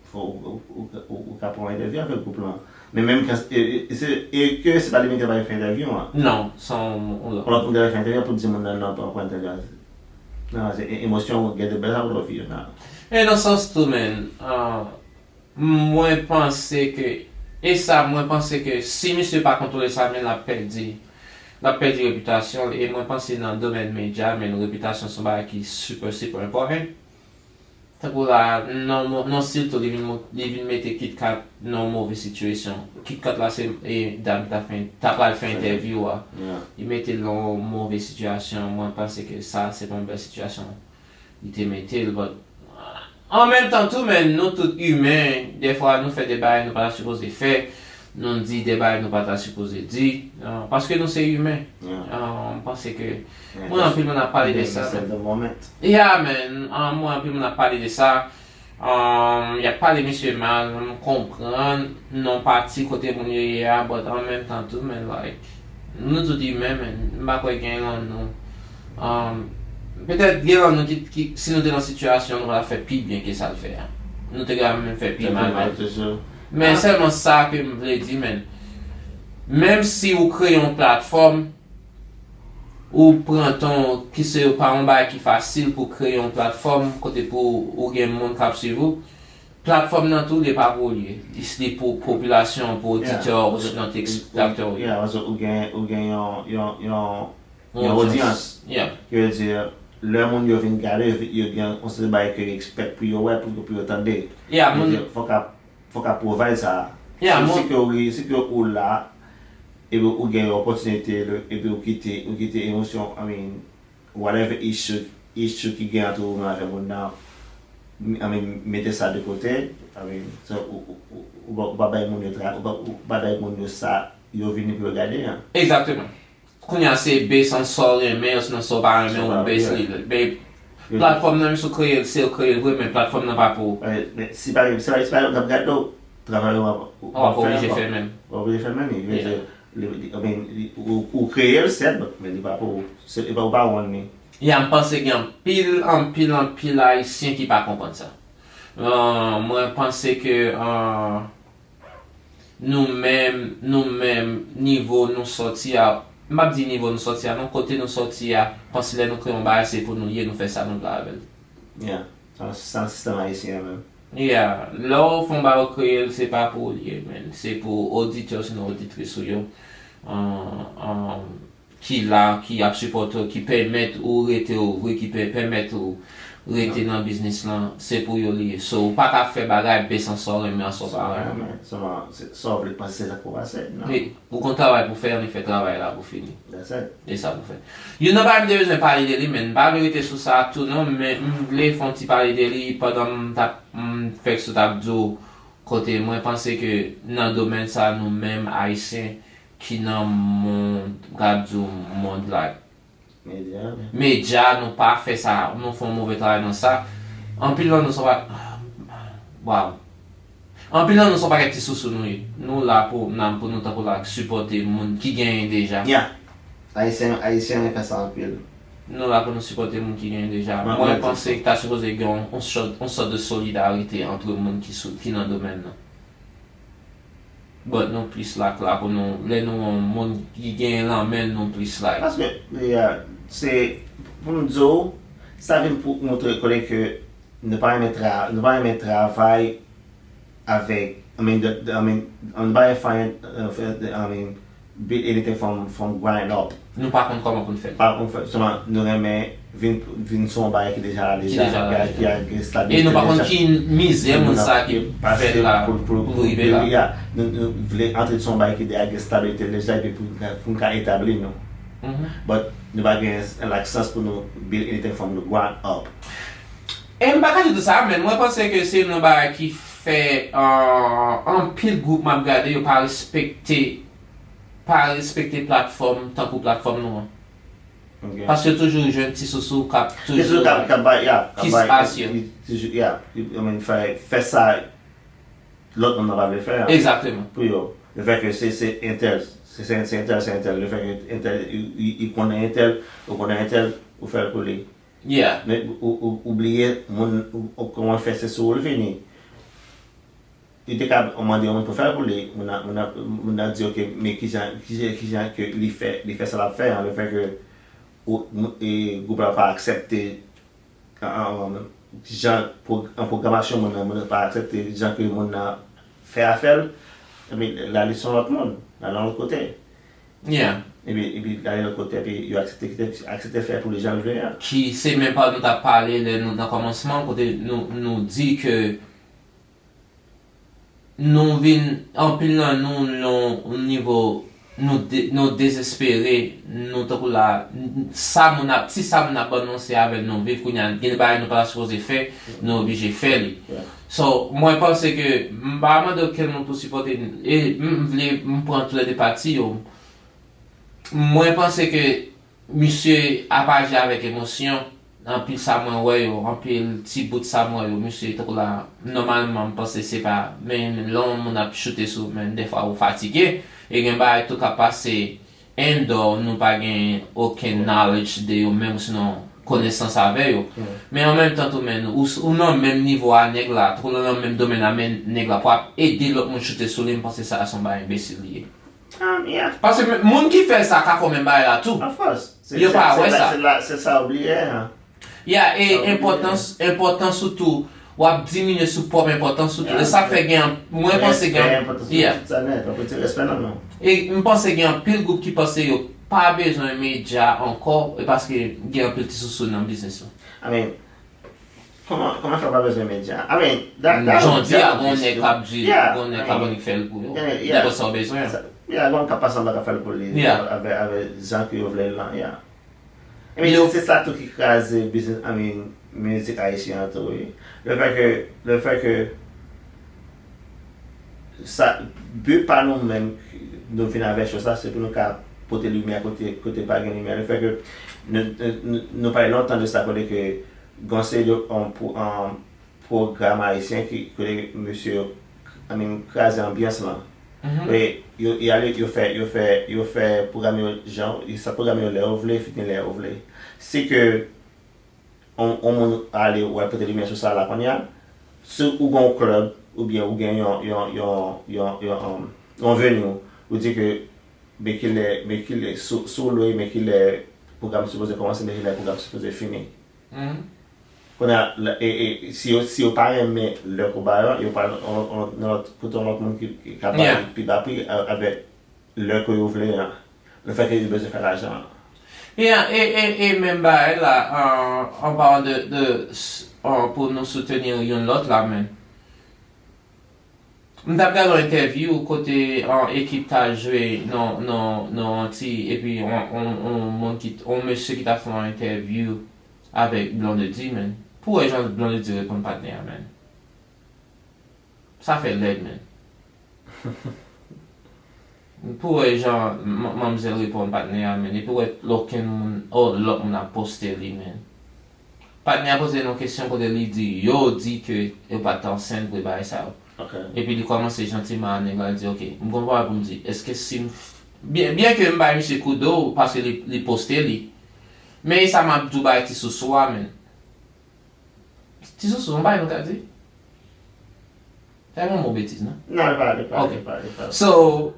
Fò ou, ou, ou, ou, ou ka pran entèvyou avèk gwoup lan. Men menm kan, e, e, se, e ke se pa li menm ki ta pral fè entèvyou an. Non, se yon, yon lòt. Yon lòt moun ki ta pral fè entèvyou an pou di moun nan non, pa pran entèvyou an. Non, se e, emosyon ou gen de bèl sa pou fi yo nan. E nan sans tou, men, ah, mwen panse ke, e sa, mwen panse ke si misye pa kontwole sa, men l ap pèdi, l ap pèdi repitasyon l, e mwen panse nan domèn medya, men repitasyon se yon bagay ki super, super important. Tankou la, non, non, non, sitou li vin mo-, li vin mete KitKat nan yon move sitiyasyon. KitKat la se, e, dam ki ta fè, ta pral fè entèvyou a. Li mete l nan yon move sitiyasyon. Mwen panse ke sa, se pa yon bèl sitiyasyon li te mete l, but, an menm tan tou, men nou tout imen, dèfwa nou fè de bagay nou pa ta sipoze fè. Nou di de bagay nou pa ta sipoze di, ah, paske nou se imen. Ah, m panse ke mwen anpil moun ap pale de sa. Yeah, man, ah, mwen anpil moun ap pale de sa. Ah, y ap pale misye mal, m konprann nan pati kote moun yo ye a, but an menm tan tou, men, like, nou tout imen, men m pa kwè gen lan nou. Um, petèt gen lan nou ki, ki, si nou te nan sitiyasyon, nou ta fè pi byen ke sa l fè a. Nou te ka menm fè pi mal, men. Men sèlman sa ke m vle di, men, menm si ou kreye yon platfòm, ou pran tan, ki se pa yon bagay ki fasil pou kreye yon platfòm kote pou ou gen moun k ap swiv ou, platfòm nan tou, li pa pou ou li ye. Li, li pou popilasyon, pou oditè, osinon telespektatè ou ye. Yeah, paske ou gen, ou gen yon, yon, yon, yon odyans. Ki vle di, lè moun yo vin gade, yo, yo gen yon seri bagay ke yo expect pou yo wè, pou, pou yo tande. Yeah, moun. Fòk ap, fòk ap provide sa. Yeah, si, si ke ou, si ke ou la, epi ou gen yon opòtinite, epi ou kite, ou kite emosyon, I mean, whatever issue, issue ki gen ant ou menm avè moun nan, I mean, mete sa de kote, I mean, so, ou, ou, ou, ou pa, ou pa bay moun yo tra-, ou pa, ou pa bay moun yo sa yo vini pou yo gade an. Egzakteman. Kounye a se base on sa w renmen, osnon sa w pa renmen, ou base li. Men platfòm nan, menm si w kreye l, se w kreye l vre, men platfòm nan pa pou ou. Men si pa, si pa, si pa, w ap gade w, travay w ap, w ap oblije fè menm. W ap oblije fè menm. Li, li, I mean, li, ou, ou kreye l, sèt, men li pa pou ou. Se, li pa, ou pa won li. Ya, m panse gen anpil, anpil, anpil Ayisyen ki pa konprann sa. Ah, mwen panse ke, ah, nou menm, nou menm, nivo nou sòti a, m p ap di nivo nou sòti a, non, kote nou sòti a, panse lè nou kreye yon bagay, se pou nou l ye, nou fè sa nou vle avè l. Yeah, sa, sa sistèm ayisyen an menm. Yeah, lè w fè yon bagay ou kreye l, se pa pou ou l ye, men. Se pou oditè osnon oditris ou yo. An, an, ki la, ki ap sipòte w, ki pèmèt ou rete ou vre, ki pè-, pèmèt ou rete nan biznis lan, se pou yo li ye. So, ou pa ka fè bagay base on sa w renmen an sa w pa renmen. Sèlman, se, sa w vle panse, se sa k pou pase. Non. Wi, ou gon travay pou fè, ann fè travay la pou fini. That's it. E sa pou fè. Youn nan bagay m te bezwen pale de li, men m pa vle rete sou sa tou non, men m vle fè yon ti pale de li pandan m t ap, m fèk sot ap di w kote mwen panse ke nan domèn sa nou menm Ayisyen, ki nan mond, m ka di w mond la. Medya. Medya, nou pa fè sa, nou fè yon move travay nan sa. Anpil nan nou se yon pa, waw. Anpil nan nou se yon pakèt ti sousou nou ye. Nou la pou, nan, pou nou tankou la, sipòte moun ki genyen deja. Yeah. Ayisyen, Ayisyen renmen fè sa anpil. Nou la pou nou sipòte moun ki genyen deja. Mwen, mwen panse ki ta sipoze gen yon, yon sòt, yon sòt de solidarite antre moun ki sou, ki nan domèn nan. But nou plis like la pou nou, lè nou wè yon moun ki genyen lanmen l, nou plis like. Paske, yeah, se, pou m di w, sa vin pou montre konnen ke nou pa renmen tra-, nou pa renmen travay avèk, I mean, the, the, I mean, nou pa renmen finan-, uh, fi-, the, I mean, build anything from, from ground up. Nou pa konn kòman pou n fè l. Pa konn fè, sèlman nou renmen vin, vin sou yon bagay ki deja la, ki deja la, ki, ki gen stabilite deja. E nou pa konn ki mizè moun sa ki fè l la pou, pou, pou rive la. Yeah, nou, nou vle antre sou yon bagay ki deja gen stabilite deja, epi pou, pou n ka etabli nou. But nou pa gen, like, sans pou nou build anything from the ground up. E m pa ka di tou sa, men mwen panse ke se youn nan bagay ki fè, uh, anpil gwoup m ap gade, yo pa respekte, pa respekte platfòm tankou platfòm nou an. Ok. Paske yo toujou jwenn ti sousou k ap toujou, ki spas yo. Toujou, yeah, I mean, fè, fè sa lòt moun nan pa vle fè a. Egzakteman. Pou yo. Lefètke se, se entèl, se, se, se entèl, se entèl. Lefètke entèl, i, i, i konnen entèl, ou konnen entèl, ou fè l pou li. Yeah. Men ou, ou, ou bliye moun, ou, ou kòman fè se sou ou l vini. Li te ka mande yon moun pou fè l pou li, moun nan, moun nan, moun nan di, ok, men kijan, kijan, kijan ke li fè, li fè sa l ap fè an, lefètke ou, e, gwoup la pa aksepte an, an, an, jan, pwo-, an pwogramasyon moun nan, moun nan pa aksepte jan ke moun nan fè afè l, epi la li se yon lòt moun, la nan lòt kote. Yeah. Epi, epi la li lòt kote, epi yo aksepte kite, aksepte fè pou li jan l vle a. Ki se menm pawòl nou t ap pale lè nou nan kòmansman, kote nou, nou di ke nou vin, anpil nan nou, nan yon nivo, nou de-, nou dezespere, nou tankou la, n-, sa moun ap, ti sa moun ap ban nou, se avè l nou viv, kounye a, gen de bagay nou pa ta sipoze fè, nou oblije fè li. Yeah. So, mwen panse ke, m pa mande okenn moun pou sipòte, e m vle, m pran tou lè de pati yo. Mwen panse ke misye ap aji avèk emosyon. Anpil sa mwen wè yo, anpil ti bout sa mwen wè yo, misye tankou la, nòmalman, m panse se pa, men lè yon moun ap choute sou, men dèfwa ou fatige, e gen bagay tou k ap pase andò, nou pa gen okenn knowledge de yo, menm sinon konesans avè yo. Men an menm tan tou, men ou, ou nan menm nivo a nèg la, tankou nan menm domèn la, men nèg la pou ap ede lòt moun choute sou li, m panse sa a se yon bagay enbesil li ye. Um, yeah. Paske men, moun ki fè sa ka fè menm bagay la tou. Of course. Se, yo se, pa se wè la, sa. Se la, se sa w bliye, an. Yeah, e enpòtans, enpòtans ou tou, w ap diminye sou pwòp enpòtans ou tou. E sa fè gen, mwen panse gen, respè, enpòtans ou, yeah, tout sa nèt, w ap retire respè nan men w. E m panse gen anpil gwoup ki panse yo pa bezwen medya ankò, e paske gen anpil ti sousou nan biznis yo. I mean, Kòman, kòman fè w pa bezwen medya? I mean, that, that, jodi a, gon nèg k ap di, yeah, gon nèg k ap annik fè l pou yo. Yeah, yeah. Nenpòt sa w bezwen. Yeah, gon k ap pase anba k ap fè l pou li, yeah, avè, avè jan ke yo vle l lan, yeah. I mean, se, se sa tou ki kraze biznis, I mean, mizik ayisyen an tou, wi. Le fè ke, le fè ke sa, bi pa nou menm, Nou vin avèk cho sa, se pou nou ka pote limyè kote, kote pa gen limyè. Le fè ke nou, nou, nou, nou pale lontan de sa, kote ke gon seri de, um, pou, um, pwogram ayisyen ki, kote mesye yo, I mean, kraze anbyans lan. E yo, y ale, yo fè, yo fè, yo fè pwogram yo jan, yo sa pwogram yo lè yo vle, fini lè yo vle. Si ke on, on moun ale, w al pote limyè sou sa la kounye a, si ou gen yon klèb, oubyen ou gen yon, yon, yon, yon, yon, um, yon venue, ou di ke, men kilè, men kilè, si, si w lwe, men kilè pwogram sipoze kòmanse, men kilè pwogram sipoze fini. Kounye a, e, e, si yo, si yo pa renmen lè ke w ba yo, yo pral nan lòt, kote yon lòt moun ki, ki ka ba yo pi ba pri avèk lè ke yo vle an. Le fè ke yo bezwen fè lajan an. E, e, e, e menm bagay la, an, an palan de, de, s- an, pou nou soutenir youn lòt la, men. M t ap gade yon entèvyou kote yon ekip ta jwe nan, nan, nan yon ti, epi yon, yon, yon moun ki, yon mesye ki ta fè yon entèvyou avèk Blondedy, men. Pou wè jan Blondedy reponn patnè a, men. Sa fè lèd, men. Pou wè jan manmzèl reponn patnè a, men. Epi wè okenn moun, oh, lòt moun ap poste li, men. Patnè a poze l yon kesyon kote li di, yo di ke yo pa t ansent vre bagay sa yo. Epi li kòmanse jantiman a nèg la, li di, ok, m gon bagay pou m di, èske si m, byen, byen ke m bay misye kou do, paske li, li poste li. Men e sa m ap di w bay ti sousou a, men. Ti sousou, yon bagay nou ka di? Fè mwen mo betiz, non? Non, li pa, li pa, li pa, li pa. So,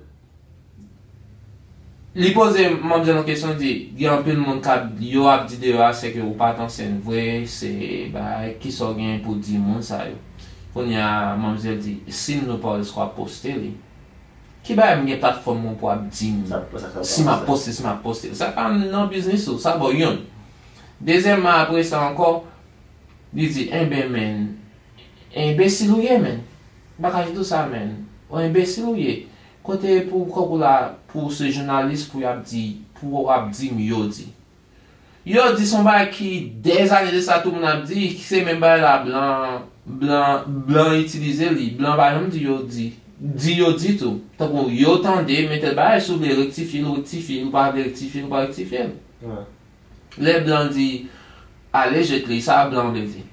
li poze manmzèl yon kesyon, di, gen anpil moun k ap, yo ap di deyò a, se ke ou pa t ansent vre, se bagay, kisa w gen pou di moun sa yo? Kounye a, manmzèl di, si m nou pa w, èske w ap poste li? Ki bagay m gen platfòm mwen pou ap di m si m ap poste, si m ap poste? Sa pa nan biznis ou, sa ba w youn. Dezyèmman, apre sa ankò, li di, enben, men, enbesil ou ye, men. M pa ka di w sa, men. Ou enbesil ou ye. Kote pou kòk ou la, pou se jounalis, pou y ap di, pou w ap di m yo di. Yo di se yon bagay ki dèzane de sa tout moun ap di, se menm bagay la blan, blan, blan itilize li, blan pa janm di yo di, di yo di tou. Tankou yo tande, men tèl bagay, si w vle rektifye l, ou rektifye l, ou pa vle rektifye l, ou pa rektifye l. Lè blan di, ale jete li, sa blan vle di?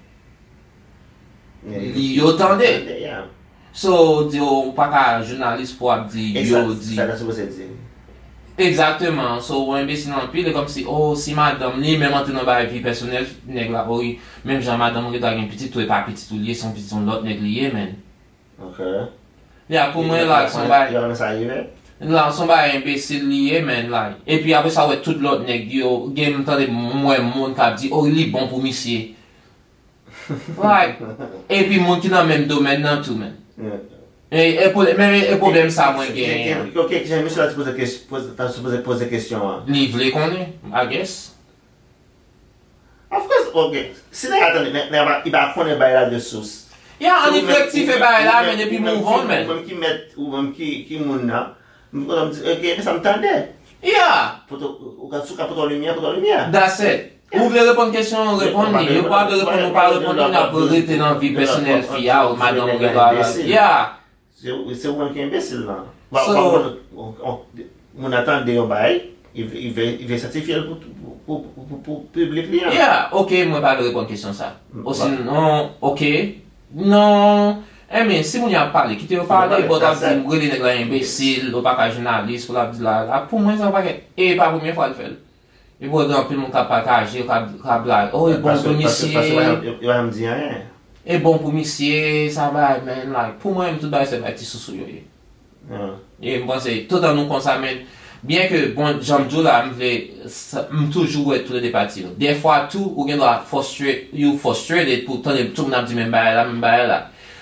Li yo tande. So, di w pa ka jounalis pou w ap di yo di. Sa ta sipoze di? Egzakteman. So, ou enbesil anpil, e kòmsi, oh, si madanm li menm antre nan bagay vi pèsonèl nèg la, oh, menm jan madanm ou gentan gen pitit, tou e pa pitit ou li ye, se yon pitit yon lòt nèg li ye, men. Ya, pou mwen, la, se yon bagay. La, se yon bagay enbesil li ye, men, la. Epi apre sa, w wè tout lòt nèg yo, gen, m tande, m wè moun k ap di, oh, li bon pou misye. Right. Epi moun ki nan menm domèn nan tou, men. E, e pwoblèm, men e pwoblèm sa mwen genyen. Ok, kijan misye la sipoze, sipoze, ta sipoze poze kesyon an? Li vle konnen, I guess. Of course, ok. Si nèg la tande, nèg la, li pa konnen bagay la de sous. Ya, annik rektifye bagay la, men, epi move on, men. Ou menm ki mèt, ou menm ki, ki moun nan, m kontan m di, ok, men sa m tande. Ya. Poto, ou ka, si w ka pote yon limyè, pote yon limyè. That's it. Ou vle reponn kesyon, reponn li. Ou pa vle reponn, ou pa reponn li, n ap rete nan vi pèsonèl fi a, ou madanm ou gen dwa. Ya. Se, se ou menm ki enbesil la. Ou pa, ou pa konn, on, on, moun nan tande yon bagay, li vle, li vle, li vle sètifye l pou, pou, pou, pou, pou piblik li an. Ya, ok, mwen pa vle reponn kesyon sa. Osinon, ok, non, enben, si moun yo ap pale, kite yo pale, but w ap di m rele nèg la enbesil, ou pa ka jounalis, pou l ap di la, la, pou mwen, se yon pakèt, e pa premye fwa l fè l. Epi w gen anpil moun k ap pataje, k ap, k ap la, oh, e bon pou misye. Paske, paske, paske yo pa janm, yo, yo pa janm di anyen. E bon pou misye, sa bagay, men, like, pou mwen, tout bagay se bay ti sousou yo ye. E m panse, toutan nou konsa, men, byen ke, bon, jan m di w la, m vle, sa, m toujou wè toulede pati yo. Dèfwa tou, ou gen dwa frustrate, you frustrated pou tande tout moun ap di menm bagay la, menm bagay la.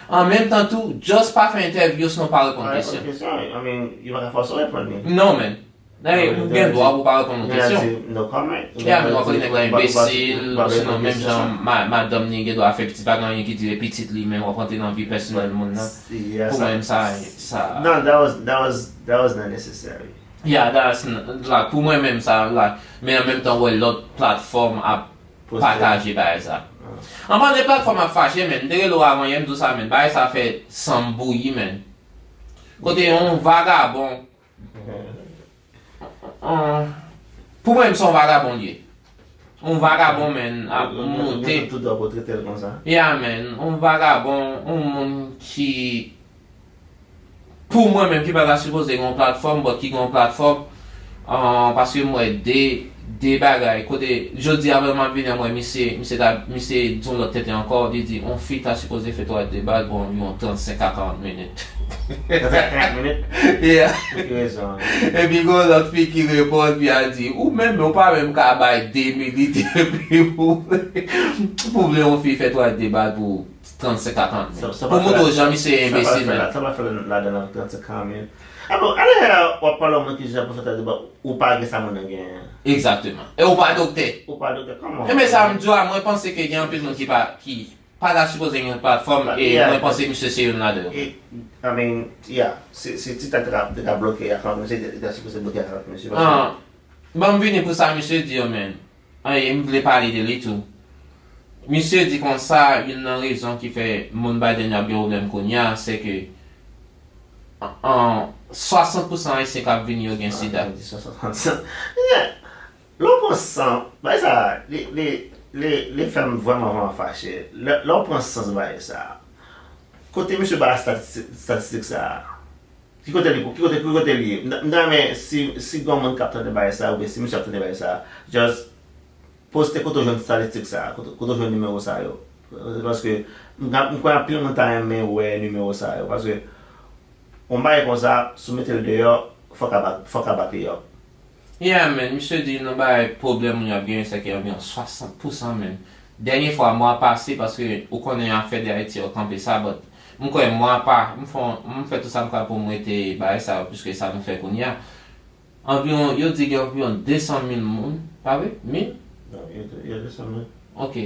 An menm tan tou, just pa fè entèvyou, sinon pa reponn kesyon. Pa reponn kesyon, I mean, yo pa ka fòse w reponn li. Non, men. Dayè, ou gen dwa pou pa reponn yon kesyon. Ya, men w ap rele nèg la enbesil, osinon menm jan ma- madanm li gen dwa fè pitit, pa gen anyen ki dire pitit li, men w ap rantre nan vi pèsonèl moun nan. Pou mwen menm sa, sa. Non, that was, that was, that was not necessary. Ya, that's n- like, pou mwen menm sa, like, men an menm tan w wè lòt platfòm ap pataje bagay sa. An palan de platfòm ap fache, men, m te rele w avan yè, m di w sa, men, bagay sa fè san m bouyi, men. Kote yon vagabon Pou mwen, se yon vagabon li ye. Yon vagabon, men, ap monte. Tout dwa pou trete l konsa. Yeah, men, yon vagabon, yon moun ki, pou mwen menm, ki pa ta sipoze gen yon platfòm, but ki gen yon platfòm, paske m wè de, de bagay. Kote, jodi a, avan m ap vini, m wè misye, misye ta, misye di yon lòt tenten ankò, li di, yon fi ta sipoze fè twalèt de baz pou anviwon trannsenk a karant minit. Trannsenk a karant minit? Yeah. Pou ki rezon? Epi gen yon lòt fi ki reponn, pi a di, ou menm, ou pa menm ka bay de minit, epi pou, pou vle yon fi fè twalèt de baz pou trannsenk a karant minit. Pou montre w jan misye enbesil, men. Sa pa fè ladan nan trannsenk a karant minit. A bon, ale w ap pale yon moun ki jan pou fè twalèt de baz, ou pa gen sa moun nan genyen an. Egzakteman. E ou pa doktè. Ou pa doktè, kòman? Enben sa m di w a, mwen panse ke gen anpil moun ki pa, ki pa ta sipoze gen platfòm, e mwen panse misye se youn ladan yo. I mean, yeah, se, se ti tak te ka, te ka bloke a kanmenm, se te, te sipoze bloke a kanmenm, se paske. Ban m vini pou sa misye di yo, men. Anyen, m vle pale de li tou. Misye di konsa, youn nan rezon ki fè moun Biden yo ap gen pwoblèm kounye a, se ke an, swasant pousan Ayisyen k ap vini yo gen sida. Di swasant pousan. Yeah. Lè w pran san, bagay sa, li, li, li, li fè m vrèman, vrèman fache. Lè, lè w pran sans bagay sa, kote misye bay statistik, statistik sa? Ki kote li, ki kote, ki kote li ye? M ta, m ta renmen si, si gen yon moun k ap tande bagay sa, oubyen si misye ap tande bagay sa, just poste kote w jwenn statistik sa, kote, kote w jwenn nimewo sa yo. Paske m, m kwè anpil moun ta renmen wè nimewo sa yo. Paske yon bagay konsa, si w mete l deyò, fòk a back, fòk a back li up. Yeah, man, misye di nan bagay pwoblèm moun yo ap genyen, se ke anviwon swasant pousan, man. Dènye fwa, mwa pase, paske ou konnen afè de Ayiti yo kanpe sa, but m kwè mwa pa, m fè, m fè tout sa m ka pou m rete bagay sa yo, plis ke sa nou fè kounye a. Anviwon, yo di gen anviwon de san mil moun, pa vre? Mil? Non, yo di, yo di de san mil. Ok.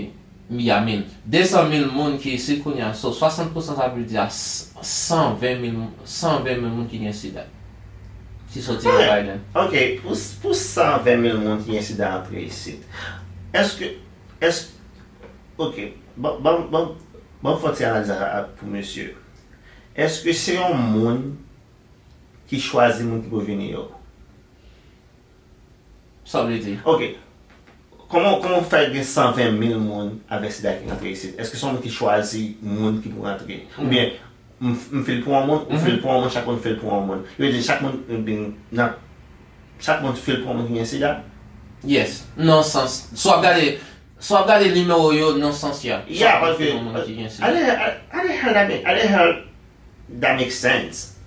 Ya mil. De san mil moun ki isit kounye a. So, swasant pousan sa vle di a s-, san ven mil, san ven mil moun ki gen sida. Ki soti nan Biden. Ok, pou, pou san ven mil moun ki gen sida antre isit. Èske, èske, ok, ban, ban, ban, ban m fè yon ti analiz a, a, pou mesye. Èske se yon moun ki chwazi moun ki pou vini yo? Sa w vle di? Ok. Kòman, kòman w fè gen san ven mil moun avèk sida ki rantre isit? Èske se yon moun ki chwazi moun ki pou rantre? Oubyen, m, m fil pou yon moun, ou fil pou yon moun, chak moun fil pou yon moun? Yo di chak moun, oubyen, nan, chak moun fil pou yon moun ki gen sida? Yes. Nan sans, si w ap gade, si w ap gade nimewo yo nan sans ya, chak moun fil pou yon moun ki gen sida. How the hell that make, how the hell that make sense?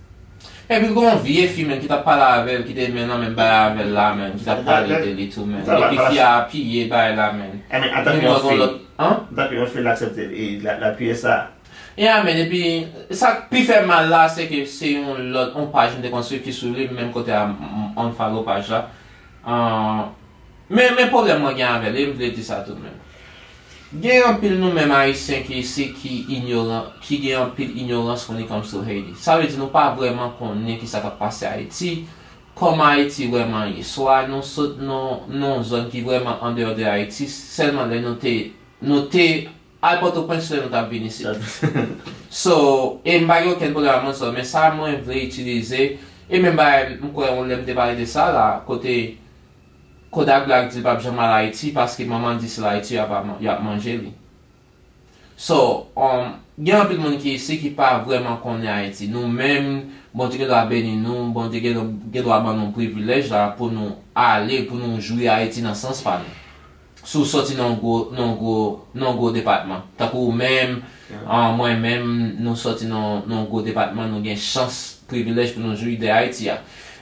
Epi gen yon vye fi, menm, ki t ap pale avè l, ki te men nan menm bay avè l la, menm, ki t ap pale de li tou, menm. Epi fi a apiye bay la, menm. Epi mwen gen yon lòt, an? Antanke yon fi, l aksepte, e, l, l apiye sa. Yeah, menm, epi sa k pi fè mal la, se ke se yon lòt, yon paj m te konn swiv ki sou li, menm kote a, m, m unfollow paj la. An, Men, men pwoblèm mwen gen avè l, e m vle di sa tou menm. Gen anpil nou menm Ayisyen ki isit ki inyoran, ki gen anpil inyorans when it comes to Haiti. Sa vle di nou pa vrèman konnen kisa k ap pase Ayiti, kòman Ayiti vrèman ye. Swa nou sot nan, nan yon zòn ki vrèman andeyò de Ayiti, sèlman lè nou te, nou te al Pòtoprens lè nou t ap vin isit. So, e m pa gen okenn pwoblèm ak moun sa yo, men sa mwen vle itilize, e menm bagay, m kwè yon lè m te pale de sa la, kote Kodak Black di l p ap janm al Ayiti paske manman l di si l al Ayiti y ap, y ap manje li. So, um, gen anpil moun ki isit ki pa vrèman konnen Ayiti. Nou menm, Bondye gen dwa beni nou, Bondye gen, gen dwa ban nou privilèj la pou nou ale, pou nou jwi Ayiti nan sans pa nou. Si w soti nan yon gwo, nan yon gwo, nan yon gwo depatman, tankou ou menm, an, mwen menm, nou soti nan, nan yon gwo depatman, nou gen chans, privilèj pou nou jwi de Ayiti a.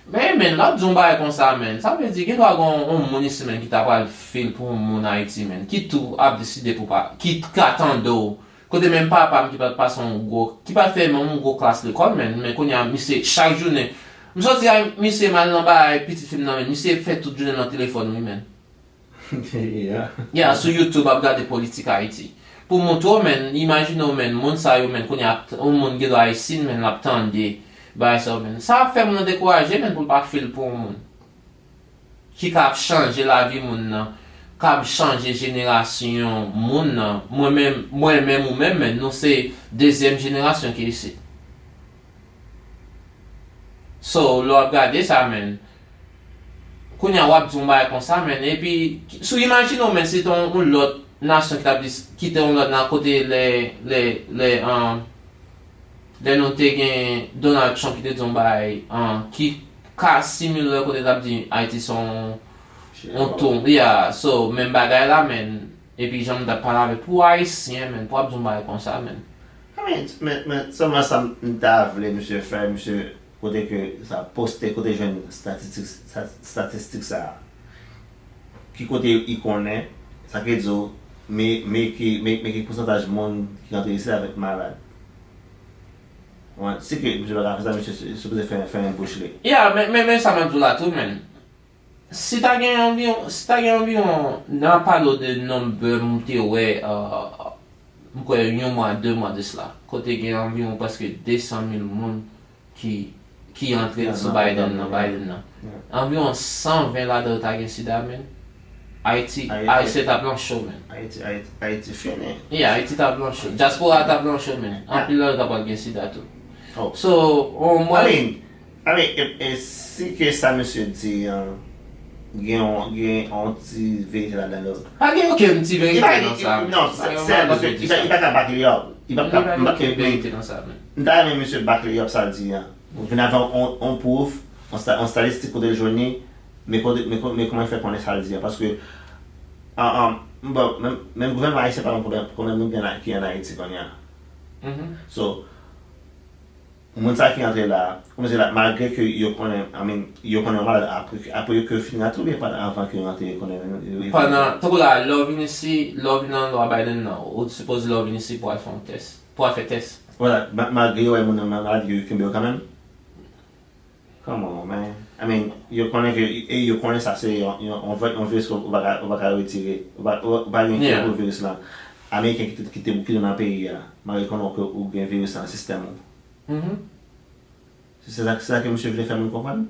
Men, men, l ap di yon bagay konsa, men. Sa vle di, gen dwa gen yon, yon moun isit, men, ki ta pral fil pou yon moun Ayiti, men, ki tou ap deside pou pa, ki ka tande w. Kote menm papa m ki pa t pase yon gwo, ki pa t fè menm yon gwo klas lekòl, men, men kounye a, misye, chak jounen, m soti a, misye m al nan bagay pitit fi m nan, men, misye fè tout jounen l nan telefòn, wi, men. Yeah. Yeah, sou YouTube ap gade politik Ayiti. Pou montre w, men, imajine w, men, moun sa yo, men, kounye a, yon moun gen dwa isit, men, l ap tande bagay sa yo, men. Sa ap fè moun nan dekouraje, men, pou l pa fil pou yon moun ki ka ap chanje lavi moun nan, ka ap chanje jenerasyon moun nan. Mwen menm, mwen menm ou menm, men, nou se dezyèm jenerasyon ki isit. So, lè w ap gade sa, men, kounye a w ap di yon bagay konsa, men, epi, si w imajine w, men, se te yon, yon lòt nasyon ki t ap di, ki te yon lòt nan kote lè, lè, lè, um, lè nou te gen Donald Trump ki te di yon bagay, um, ki ka similè kote l t ap di Ayiti se yon, yon tou, yeah, so, menm bagay la, men, epi jan m t ap pale avèk pou Ayisyen, men, pou w ap di yon bagay konsa, men. I mean, men, men, sèlman sa m ta vle misye fè, misye kote ke sa poste, kote jwenn statistik, statistik sa a. Ki kote li konnen, sa vle di, men, men ki, men, men ki pousantaj moun ki rantre isi avèk malad. Bon, si ke misye pa ka fè sa, misye sipoze fè, fè yon bouch li. Yeah, men, men, men sa m ap di w la tou, men. Si ta gen anviwon, si ta gen anviwon, nan pale w de nonb m te wè, uh, m kwè yon mwa, de mwa de sila, kote gen anviwon prèske de san mil moun ki, ki antre sou Biden nan, Biden nan. Anviwon san ven ladan yo ta gen sida, men. Ayiti, Ayiti t ap lan cho, men. Ayiti, Ayiti, Ayiti fini. Yeah, Ayiti t ap lan cho. Dyaspora t ap lan cho, men. Anpil nan yo ta pral gen sida tou. So, on mwen. I mean, e, e si ke sa misye di an gen yon, gen yon ti verite ladan l. Pa gen okenn ti verite nan sa, men. Non, sè, sè, paske li pa ka back li up. Li pa ka back li up. Verite nan sa, men. M ta renmen misye back li up sa l di an. Vin avè yon, yon proof, yon statistik kote l jwenn li, men kote, men kòman l fè konnen sa l di an. Paske, an, an, bon, menm, menm gouvènman ayisyen pa konn konbyen, konbyen moun gen ki an Ayiti kounye a. So, moun sa ki antre la, kòman se la, malgre ke yo konnen, I mean, yo konnen yon malad apre, apre ke yo fin atribye pa avan ke yo antre, yo konnen. Pandan, tankou la, lè w vin isi, lè w vin nan lwa Biden nan, ou sipoze lè w vin isi pou al fè yon tès. Pou al fè tès. Vwala, malgre yo wè moun nan malad, yo kenbe yo kanmenm. Come on, man. I mean, yo konnen ke, e yo konnen sa se yon, yon, yon viris ke ou pa ka, ou pa ka retire. Ou pa, ou pa gen kè pou viris lan. Ameriken ki te, ki te boukile nan peyi a, malgre konnen ke ou gen viris lan nan sistèm ou. Se sa, se sa ke misye vle fè moun konprann.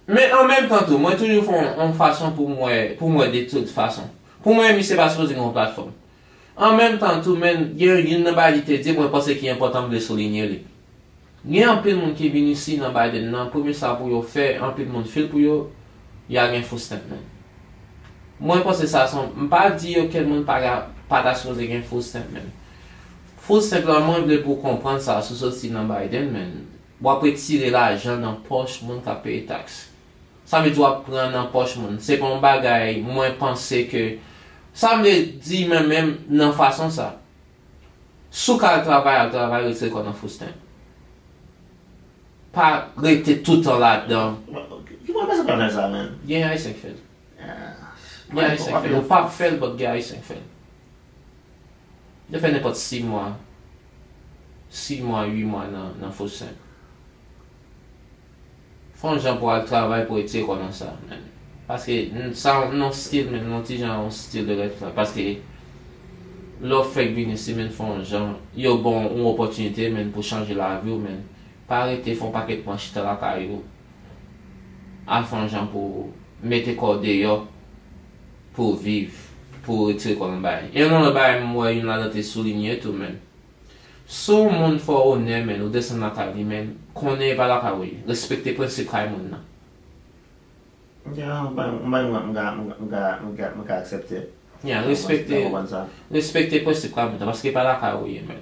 Men an menm tan tou, mwen toujou fè yon, yon fason pou m wè, pou m wè de tout fason. Pou mwen, misye pa sipoze gen yon platfòm. An menm tan tou, men, gen youn nan bagay li te di, mwen panse ki enpòtan m vle soulinye li. Gen anpil moun ki vin isi nan Biden nan, premye sa pou yo fè, anpil moun fil pou yo, y a gen food stamp, men. Mwen panse sa se yon, m pa di okenn moun pa, pa ta sipoze gen food stamp, men. Food stamp la, mwen vle pou w konprann sa, si w soti nan Biden, men, w ap retire lajan nan pòch moun k ap peye taks. Sa vle di w ap pran nan pòch moun. Se pa yon bagay mwen panse ke, sa vle di men menm nan fason sa. Si w ka al travay, al travay, retire kò w nan food stamp. Pa rete toutan ladan. Ki mwen panse pa fè sa, men. Gen Ayisyen k fè l. Gen Ayisyen k fè l. Yo p ap fè l, but gen Ayisyen k fè l. Yo fè nenpòt sis mwa, sis mwa, uit mwa nan, nan food stamp. Fè yon jan pou al travay pou retire kò w nan sa, men. Paske sa yon stil, men, yon ti jan yon stil de red flag. Paske lè w fèk vin isi, men, fè yon jan, yo ba w yon opòtinite, men, pou chanje lavi w, men. Pa rete fè yon pakèt mwa chita lakay ou. Al fè yon jan pou mete kò w deyò pou w viv, pou w retire kò w nan bagay. E yon lòt bagay m wè youn ladan te soulinye tou, men. Si yon moun fè w onè, men, ou desann lakay li, men, konnen e pa lakay ou ye. Respekte prensip kay moun nan. Ya, mwen, mwen, mwen, mwen, mwen, mwen, mwen ka aksepte. Ya, respekte, respekte prensip kay moun nan, paske e pa lakay ou ye, men.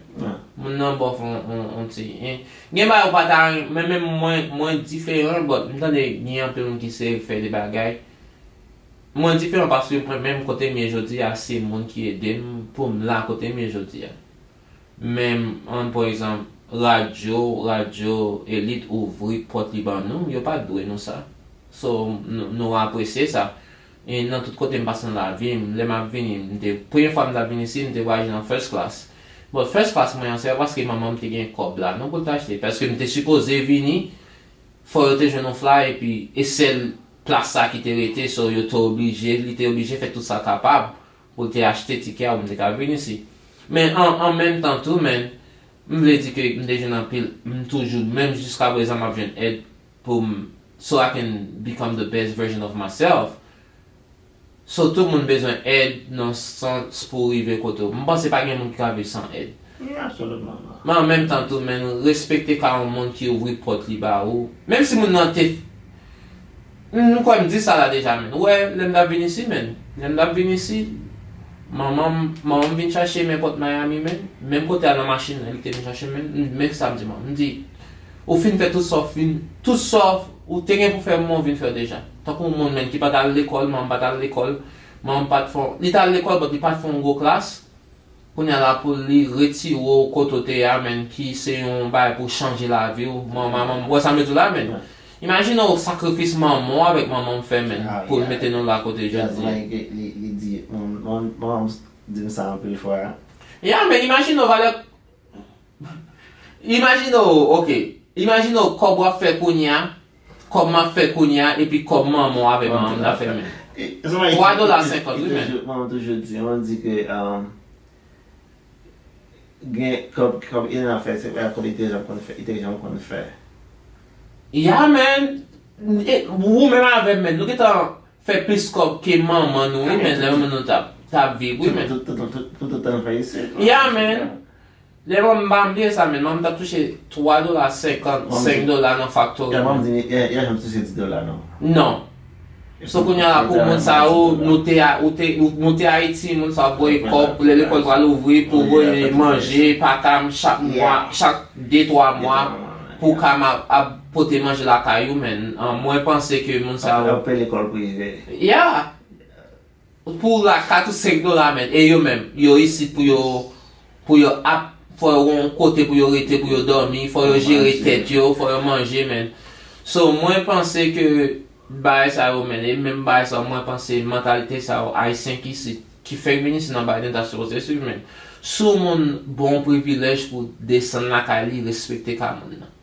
Moun nan ba w fè yon, yon, yon ti, en, gen bagay ou pa ta, men, men mwen, mwen diferan, but m tande gen anpil moun ki se fè de bagay. Mwen diferan paske mwen menm kote m ye jodi a, se moun ki ede m pou m la kote m ye jodi a. Men, an, pa egzanp, radyo, radyo Elit ouvri pòt li ban nou, yo pa t dwe nou sa. So, nou, nou apresye sa. E nan tout kote m pase nan lavi m, lè m ap vini, m te, premye fwa m t ap vini isi, m te vwayaje nan first class. But first class mwen an, se pa paske manman m te gen kòb la, non, pou l t achte. Paske m te sipoze vini, fò yo te jwenn yon fly, epi e sèl plas sa ki te rete, so yo te oblije, li te oblije fè tout sa kapab pou l te achte tikè a pou m te ka vin isi. Men an, an menm tan tou, men, m vle di ke m te jwenn anpil, m toujou, menm jiska prezan, m ap jwenn èd pou m, so I can become the best version of myself. So tout moun bezwen èd nan sans pou rive kote w. M panse pa gen moun ki ka viv san èd. Absolutman. Men an menm tan tou, men respekte ka yon moun ki ouvri pòt li ba ou. Menm si moun nan te. M kwè m di sa la deja, men. Ou wè, lè m t ap vin isi, men. Lè m t ap vin isi, manman m manman m vin chache m èpòt Miami, men. Menm kote a nan machin nan, li te vin chache m, men. Men sa m di manman m. M di, ou fin fè tout sa w fin, tout sa ou te gen pou fè, men w vin fè deja. Tankou yon moun, men, ki pa t al lekòl, manman m pa t al lekòl, manman m pa t fè, li t al lekòl, but li pa t fè yon gwo klas. Kounye a la pou li retire w kote w te a, men, ki se yon bagay pou chanje lavi w. Manman, manman, wè sa m di w la, men. Imajine w sakrifis manman w avèk manman m fè, men, pou l mete nou la kote jodi a. Li di, manman m di m sa anpil fwa. Ya, men, imajine w valè. Imajine w, ok. Imajine w kòb w ap fè kounye a, kòb m ap fè kounye a, epi kòb manman w avèk manman m t ap fè, men. Twa dola senkant, wi, men. Manman toujou di, manman di ke, um, gen kòb, kòb Elena fè, se pa kòb li te janm konn fè, li te janm konn fè. Ya, men, ou menm avè m, men, nou gentan fè plis kòb ke manman nou, wi, men, lè manman nou t ap, t ap viv, wi, men. Tout tan fè isi. Ya, men. Lè manman m pa bliye sa, men, manman m t ap touche twa dola senkant, senk dola nan faktori. Ya, manman m di, ya, janm touche dis dola, non. Non. So kounye a la pou moun sa yo, nou te a, ou te, nou te Ayiti, moun sa yo voye kòb, lè lekòl pral ouvri, pou voye manje, pakam, chak mwa, chak de, twa mwa, pou ka ap pote manje lakay ou, men. Mwen panse ke moun sa yo. Ap peye lekòl prive. Ya! Pou la kat ou senk dola, men. E yo menm, yo isit pou yo, pou yo ap, fò yo gen yon kote pou yo rete, pou yo dòmi, fò yo jere tèt yo, fò yo manje, men. So, mwen panse ke bagay sa yo, men, e menm bagay sa yo, mwen panse mantalite sa yo, Ayisyen ki isit, ki fèk vin isit nan Biden ta sipoze swiv, men. Si yon moun ba w privilèj pou desann lakay li, respekte ka moun nan.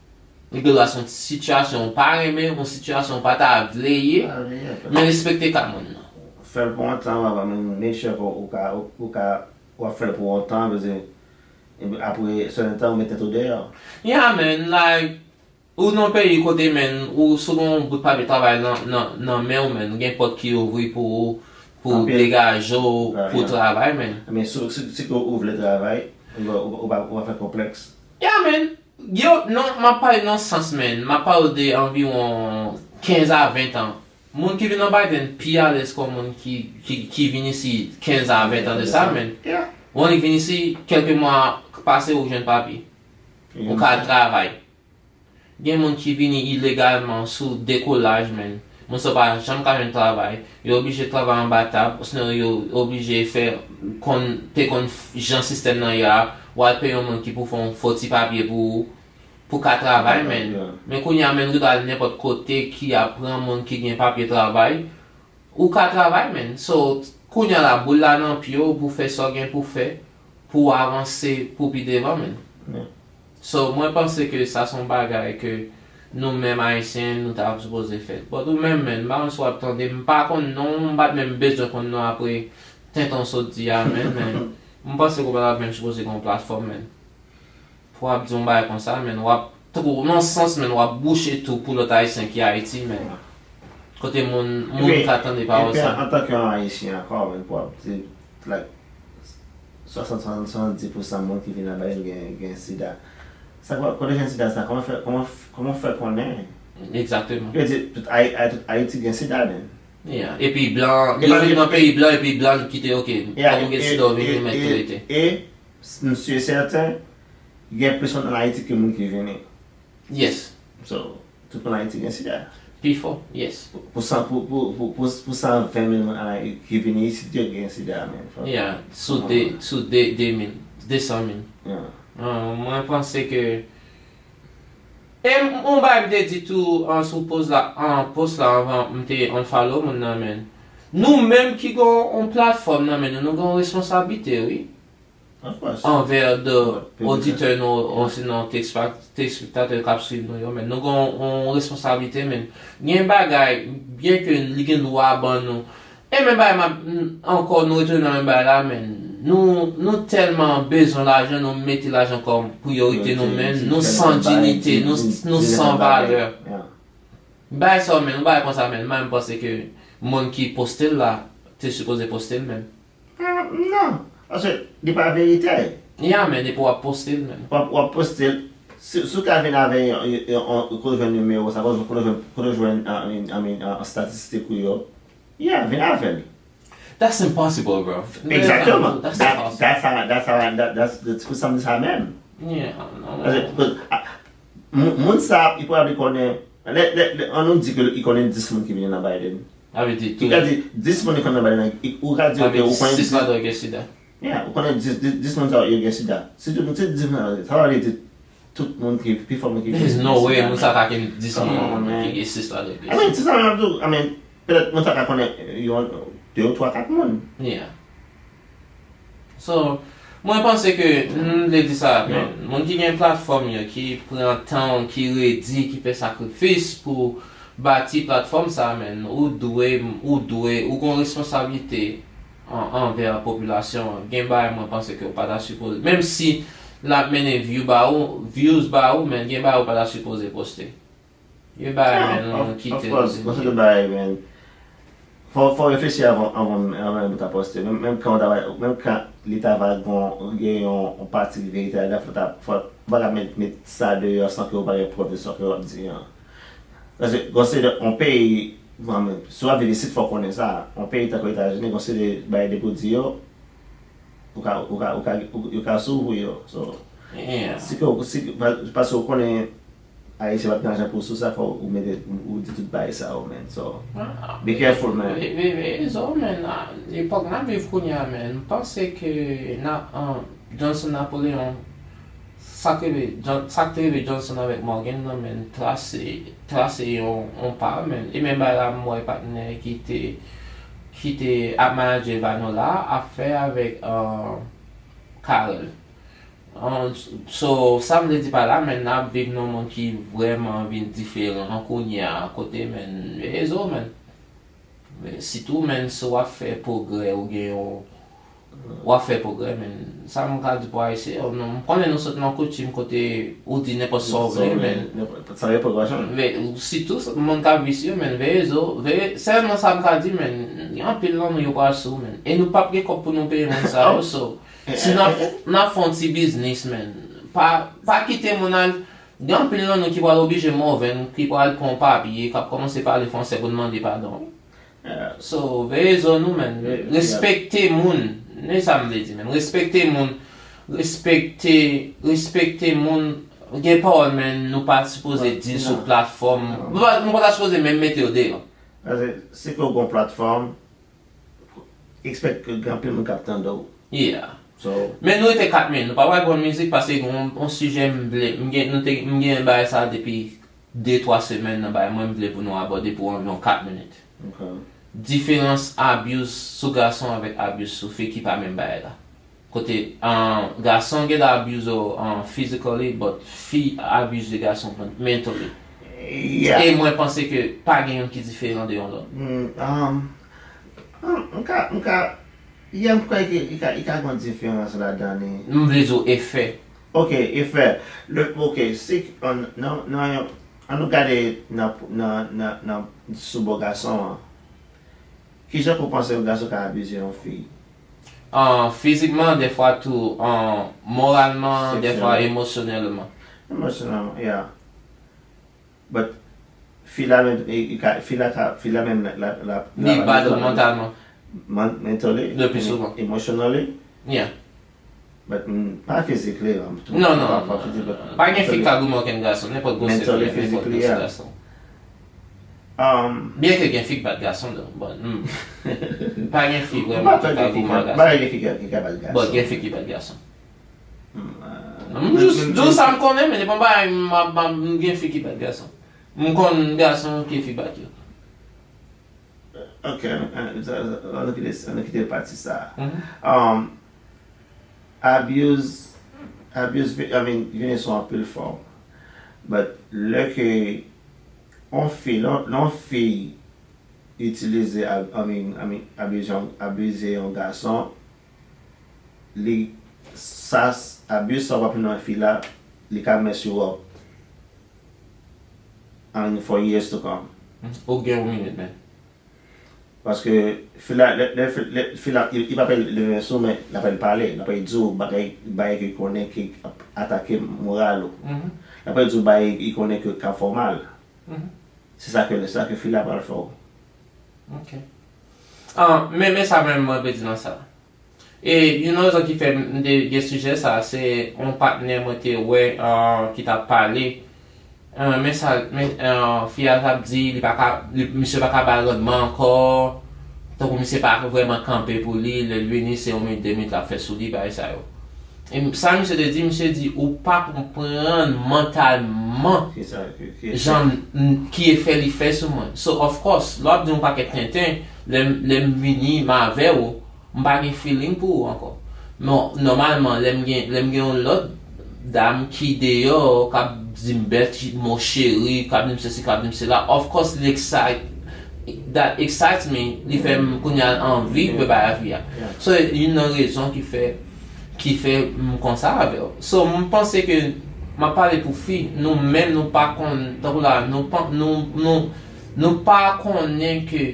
Li gen dwa se yon sitiyasyon ou pa renmen, yon sitiyasyon ou pa ta vle ye, men respekte ka moun nan. Fè l pou yon tan, w ap make sure ke ou ka, ou ka, w ap fè l pou yon tan, paske apre sèten tan ou met tèt ou deyò. Yeah, man, like, ou nan peyi kote, man, ou si w gen yon bout papye travay nan, nan, nan men w, man, gen pòt ki ouvri pou ou, pou degaje w, pou travay, man. Men si, si, si ke ou vle travay, ou, ou, ou pa, ou pa fè konplèks. Yeah, man. Yo, non, m ap pale nan sans, man. M ap pale de anviwon kenz a ven tan. Moun ki vin nan Biden pi alèz ke moun ki, ki, ki vin isi kenz a ven tan de sa, man. Ou annik vin isi, kèlke mwa pase, ou jwenn papye. Ou ka al travay. Gen moun ki vini ilegalman sou dekolaj, man. Moun sa yo pa janm ka jwenn travay. Yo oblije travay anba tab, osinon yo oblije fè konn, te konn jan sistèm nan ye a, w al peye yon moun ki pou fè yon fo ti papye pou ou, pou ka travay, man. Men kounye a, man, ou ta al nenpòt kote ki ap pran moun ki gen papye travay, ou ka travay, man. So, kounye a la, boul la nan pye w pou fè sa w gen pou fè, pou w avanse, pou pi devan, man. So, mwen panse ke sa se yon bagay ke nou menm Ayisyen, nou ta sipoze fè. But ou menm, man, m pa konn si w ap tande, m pa konn non w, m pa t menm bezwen konn non w apre tenten w sot di a, man, men m panse ke w pa t ap menm sipoze gen yon platfòm, man. Pou w ap di yon bagay konsa, man, w ap, tankou, nan sans, man, w ap bouche tou pou lòt Ayisyen ki Ayiti, man. Kote moun, moun ka tande pawòl sa. Epi, antanke yon Ayisyen ankò, man, pou w ap di, like, swasant, swasant, swasanndiz pousan moun ki vin anba yo gen, gen sida. Sa, kote gen sida sa, kòman fè, kòman, kòman fè konnen? Egzakteman. Yo di, tout, Ay, Ay, tout Ayiti gen sida, man. Yeah. Epi blan, yo vin nan peyi blan, epi blan kite, ok, pa gen sida, w vin, yo mèt rete. M si e sèten, gen plis moun ann Ayiti ke moun ki vini. Yes. So, tout moun Ayiti gen sida. Pi fò, yes. Pou, pou san, pou, pou, pou, pou, pou san ven mil moun ann Ayiti ki vini isit, yo gen sida, man. Fò. Yeah, sou de, sou de, de mil, de san mil. Yeah. Ah, mwen panse ke, e m, yon bagay m te di tou, an, sou poz la, an, post la anvan m te unfollow moun nan, man. Nou menm ki gen yon platfòm nan men nou, nou gen yon responsablite, wi. Anvè de oditè nou, osinon telespektatè k ap swiv nou yo, man. Nou gen yon, yon responsablite, man. Gen bagay, byen ke li gen dwa ban nou. E menm bagay, m ap, m, ankò, nou retounen nan menm bagay la, man. Nou, nou tèlman bezwen lajan, nou mete lajan kòm priyorite nou, man. Nou san diyite, nou, nou san valè. Bagay sa, man, yon bagay konsa, man, m pa menm panse ke moun ki poste l la te sipoze poste l, man. Ah, non. Paske li pa verite. Yeah, man, epi w ap poste l, man. W ap, w ap poste l. Si, si w ka vin avè yon, yon, yon, yon, kote w jwenn nimewo sa, kote w jwenn, kote w jwenn, I mean, I mean, uh, statistik ou yo. Yeah, vin avè l. That's impossible, bro. Exactement. That's impossible. That's how, that's how, that, that's, that's, pou sa m di sa menm. Yeah, non. Paske, paske, ah, moun, moun sa, li pwobableman konnen, lè, lè, lè, an nou di ke li konnen dis moun ki vini nan Biden. Sa vle di, ou ka di dis moun ki konnen nan Biden, ou ka di, ok, ou konnen sis ladan yo gen sida. Yeah, ou konnen dis, dis, dis moun sa yo gen sida. Si tout, si dis moun sa, sa vle di tout moun ki, pi fò moun ki gen sida. There's no way moun sa ka gen dis moun ki gen sis ladan yo gen sida. I mean, se sa m ap di w, I mean, petèt moun sa ka konnen yon, de ou twa, kat moun. Yeah. So, mwen panse ke, m vle di sa, men, moun ki gen platfòm yo, ki pran tan, ki redi, ki fè sakrifis pou bati platfòm sa, men, ou dwe, ou dwe, ou gon responsablite an, anvè popilasyon an. Gen bagay mwen panse ke ou pa ta sipoze, menm si l ap mennen view ba ou, views ba ou, men gen bagay ou pa ta sipoze poste. Gen bagay, men, nou kite. Of course, gon seri de bagay, men. Fò, fò reflechi avan, avan, avan menm ou ta poste. Menm, menm kan ou ta, menm kan li ta va gon, gen yon, yon pati ki verite ladan, fò ta, fò, ou pa ka met, met sa deyò san ke ou pa gen prèv de sa ke w ap di an. Paske, gon seri de, yon peyi, bon, men, si w ap viv isit, fò w konnen sa. Yon peyi tankou Etazini, gon seri de bagay depi w di yo, ou ka, ou ka, ou ka, ou, yo ka sou ou yo. So, si ke, si, pa, paske ou konnen Ayisyen pa t gen lajan pou sou sa, fò ou mete, ou di tout bagay sa yo, man. So, be careful, man. Veye, veye, veye zo w, man. Epòk n ap viv kounye a, man. M panse ke na, an, Johnson Napoleon, sa k rive, John, sa k te rive Johnson avèk Morgan nan, man, trase, trase yon, yon pa, man. E menm bagay la, m wè patnè ki te, ki te ap manaje Vanola ap fè avèk, uh, Carel. Uh, so, sa m vle di pa la, man, n ap viv nan yon mond ki vrèman vin diferan kounye a, kote, man, veye zo w, man. Sitou, man, si w ap fè pwogrè, ou gen yon, w ap fè pwogrè, man. Sa m ka di pou Ayisyen yo, non, m konnen nou sot nan koutim kote ou di nenpòt sa w vle, man. Sa yo pwogrè, man. Men, sitou, moun k ap visye, man, veye zo, veye, sèlman sa m ka di, man, gen anpil nan nou yo pral sou, man. E nou p ap gen kòb pou nou peye moun sa yo, so, si n ap, n ap fè yon ti biznis, man, pa, pa kite moun al, gen anpil nan nou ki pral oblije move, ki pral pran yon papye, k ap kòmanse pale fransè pou n mande padon. So, veye zo nou, man. Respekte moun. Men sa m vle di, man. Respekte moun. Respekte, respekte moun. Gen pawòl, man, nou pa sipoze di sou platfòm. Nou pa, nou pa ta sipoze menm mete yo deyò. Paske si ke w gon platfòm, expect ke gen anpil moun k ap tande w. Yeah. So, men nou rete kat minit. Nou pa pral pran mizik paske gen yon, yon sijè m vle, m gen, nou te, m gen bagay sa depi de, twa semèn nan bagay mwen, m vle pou nou abòde pou anviwon kat minit. Ok. Diferans abuse sou gason avèk abuse sou fi ki pa menm bagay la. Kote, an, gason gen dwa abuse w, an, physically, but fi abuse gason mentally. Yeah. E mwen panse ke pa gen youn ki diferan de yon lòt. Mm, um, um, m ka, m ka, yeah, m kwè ke li ka, li ka gen yon diferans ladan li. M vle di w efè. Ok, efè. Le, ok, si, an, nan, nan yon, an nou gade nan, nan, nan, nan, sou bò gason an. Kijan ke w panse yon gason ka abize yon fi? An, fizikman, dèfwa tou, an, moralman, dèfwa emosyonèlman. Emosyonèlman, yeah. But fi la menm, e, e ka, fi la ka, fi la menm la, la, la, li bat ou mantalman. Mentally, le plus souvent. Emotionally. Yeah. But, mm, pa physically, um, tou. Non, non, pa, pa non, physically, non, but non. Pa gen fi k ka goumen okenn gason, nenpòt gwosè fi, mentally, nenpòt physically, gwosè gason. Um, byen ke gen fi k bat gason, though, but, mm. Pa gen fi vrèman ki ka goumen ak gason. Pa gen fi ki ka bat gason. But gen fi ki bat gason. Mm, uh, non, m jis di w sa m konnen, men se pa yon bagay m, m, m, m gen fi ki bat gason. M konn gason ke fi bat yo. Ok, an, an, an nou kite, an nou kite pati sa a. Um, abuse, abuse, vi-, I mean, vini sou anpil fòm. But lè ke yon fi, lè, lè yon fi itilize, ab-, I mean, I mean, abize yon, abize yon gason, li, sa, abuse sa w ap nan fi la, li ka mess you up. I mean, for years to come. Ou gen yon minit, man. Paske fi la, lè, lè, lè fi la, li, li pa pral leve men sou, men l ap pral pale, l ap pral di w bagay, bagay ke li konnen ki ap atake moral ou. Mhm. L ap pral di w bagay li konnen ke k ap fè w mal. Mhm. Se sa ke, se sa ke fi la pral fè w. Ok. Ah, men, men sa menm mwen vle di nan sa. E youn nan rezon ki fè m te gen sijè sa, se yon patnè mwen te wè ah, ki t ap pale. Ah, men sa, men ah, fi a t ap di li pa ka, li, misye pa ka bay randman ankò. Tankou misye pa vrèman kanpe pou li, lè l vini se yon minit de minit l ap fè sou li, bagay sa yo. E sa misye te di, misye di ou pa konprann mantalman Ki sa ki, ki jan m- ki efè li fè sou mwen. So of course, lè w ap di yon pakèt tenten, lè m lè m vini m avè w, m pa gen feeling pou ou ankò. Men nòmalman, lè m gen lè m gen yon lòt dam ki deyò, k ap di m bèl ti mo cheri, k ap di m sesi, k ap di m sela, of course li excite, that excites me, li fè m kounye a anvi pou bay avi a. So youn nan rezon ki fè ki fè m konsa avè w. So m panse ke m ap pale pou fi, nou menm nou pa konn, tankou la, nou pa nou nou nou pa konnen ke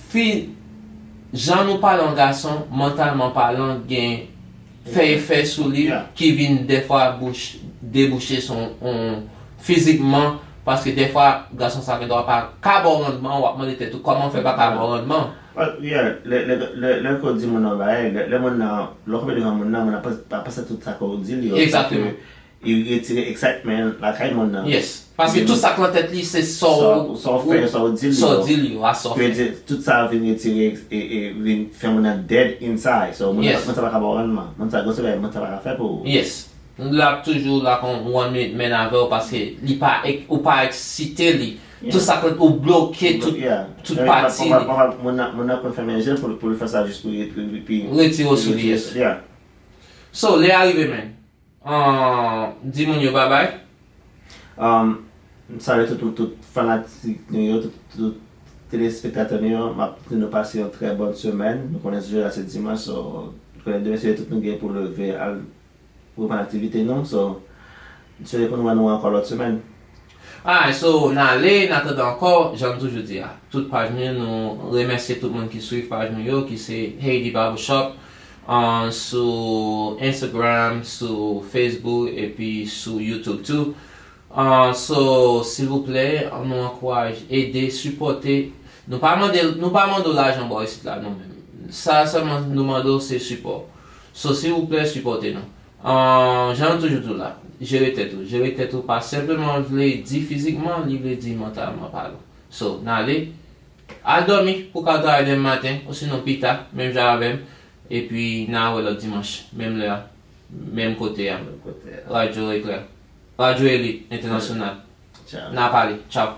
fi, jan nou pale yon gason, mantalman palan, gen fè efè sou li Yeah. Ki vin dèfwa bouch debouche sou yon fizikman, paske dèfwa gason sa gen dwa pa ka ba w randman, w ap mande tèt ou kòman fè pa ka ba w randman. But, yeah, lè lè lè lè ke w di moun nan bagay, lè lè moun nan, lè w kanpe devan moun nan, moun nan pa pa panse tout sa ke w di li yo. Exactement. Li retire excitement lakay moun nan. Yes. Paske tout sa k nan tèt li se sa Sa w sa w fè, sa w di li sa w yo. Di li yo, a sa w Ke fè. Di tout sa vin retire e, e vin fè moun nan dead inside. So moun nan Yes. moun sa pa ka ba w randman. Moun sa gwo se bagay moun sa pa ka fè pou ou. Yes. L ap toujou la kon one minute man avè w paske li pa ek- ou pa eksite li. Yeah. Tout sa k ou bloke tout Yeah. tout Lè pati pa- pa- pa- Moun nan moun nan konn fèmen je pou pou l fè sa jis pou li pou li- pou li- Retire w sou li, yes. Yeah. So lè a rive men. Ahn, di moun yo babay. Um, m salye tout, tout, tout fanatik nou yo, tout, tout telespektatè nou yo. M ap di nou pase yon trè bòn semèn. Nou konnen jodi a se dimanch, so nou konnen demen se tout nou gen pou leve al reprann aktivite nou. So m swete pou nou wè nou ankò lòt semèn. Alright, so n ale, n atandan ankò, jan m toujou di a. Tout paj nou, nou remèsye tout moun ki swiv paj nou yo, ki se Haiti Barbershop, uh, sou Instagram, sou Facebook, epi sou YouTube tou. Uh, so, silvouplè, nou ankouraje, ede, sipòte. Nou pa mande, nou pa mande w lajan bò isit la, nou menm. Sa sèlman nou mande w se sipò. So, silvouplè, sipòte nou. Ahn, jan nou toujou di w la, jere tèt ou. Jere tèt ou pa senpleman vle di fizikman, li vle di mantalman palan. So, n ale, al dòmi pou w ka travay demen maten, osinon pita, menm jan avè m, epi n a wè lòt dimanch, menm lè a, menm kote a. Radyo Eklè. Radyo Elit Entènasyonal. Tchao. N a pale. Tchao.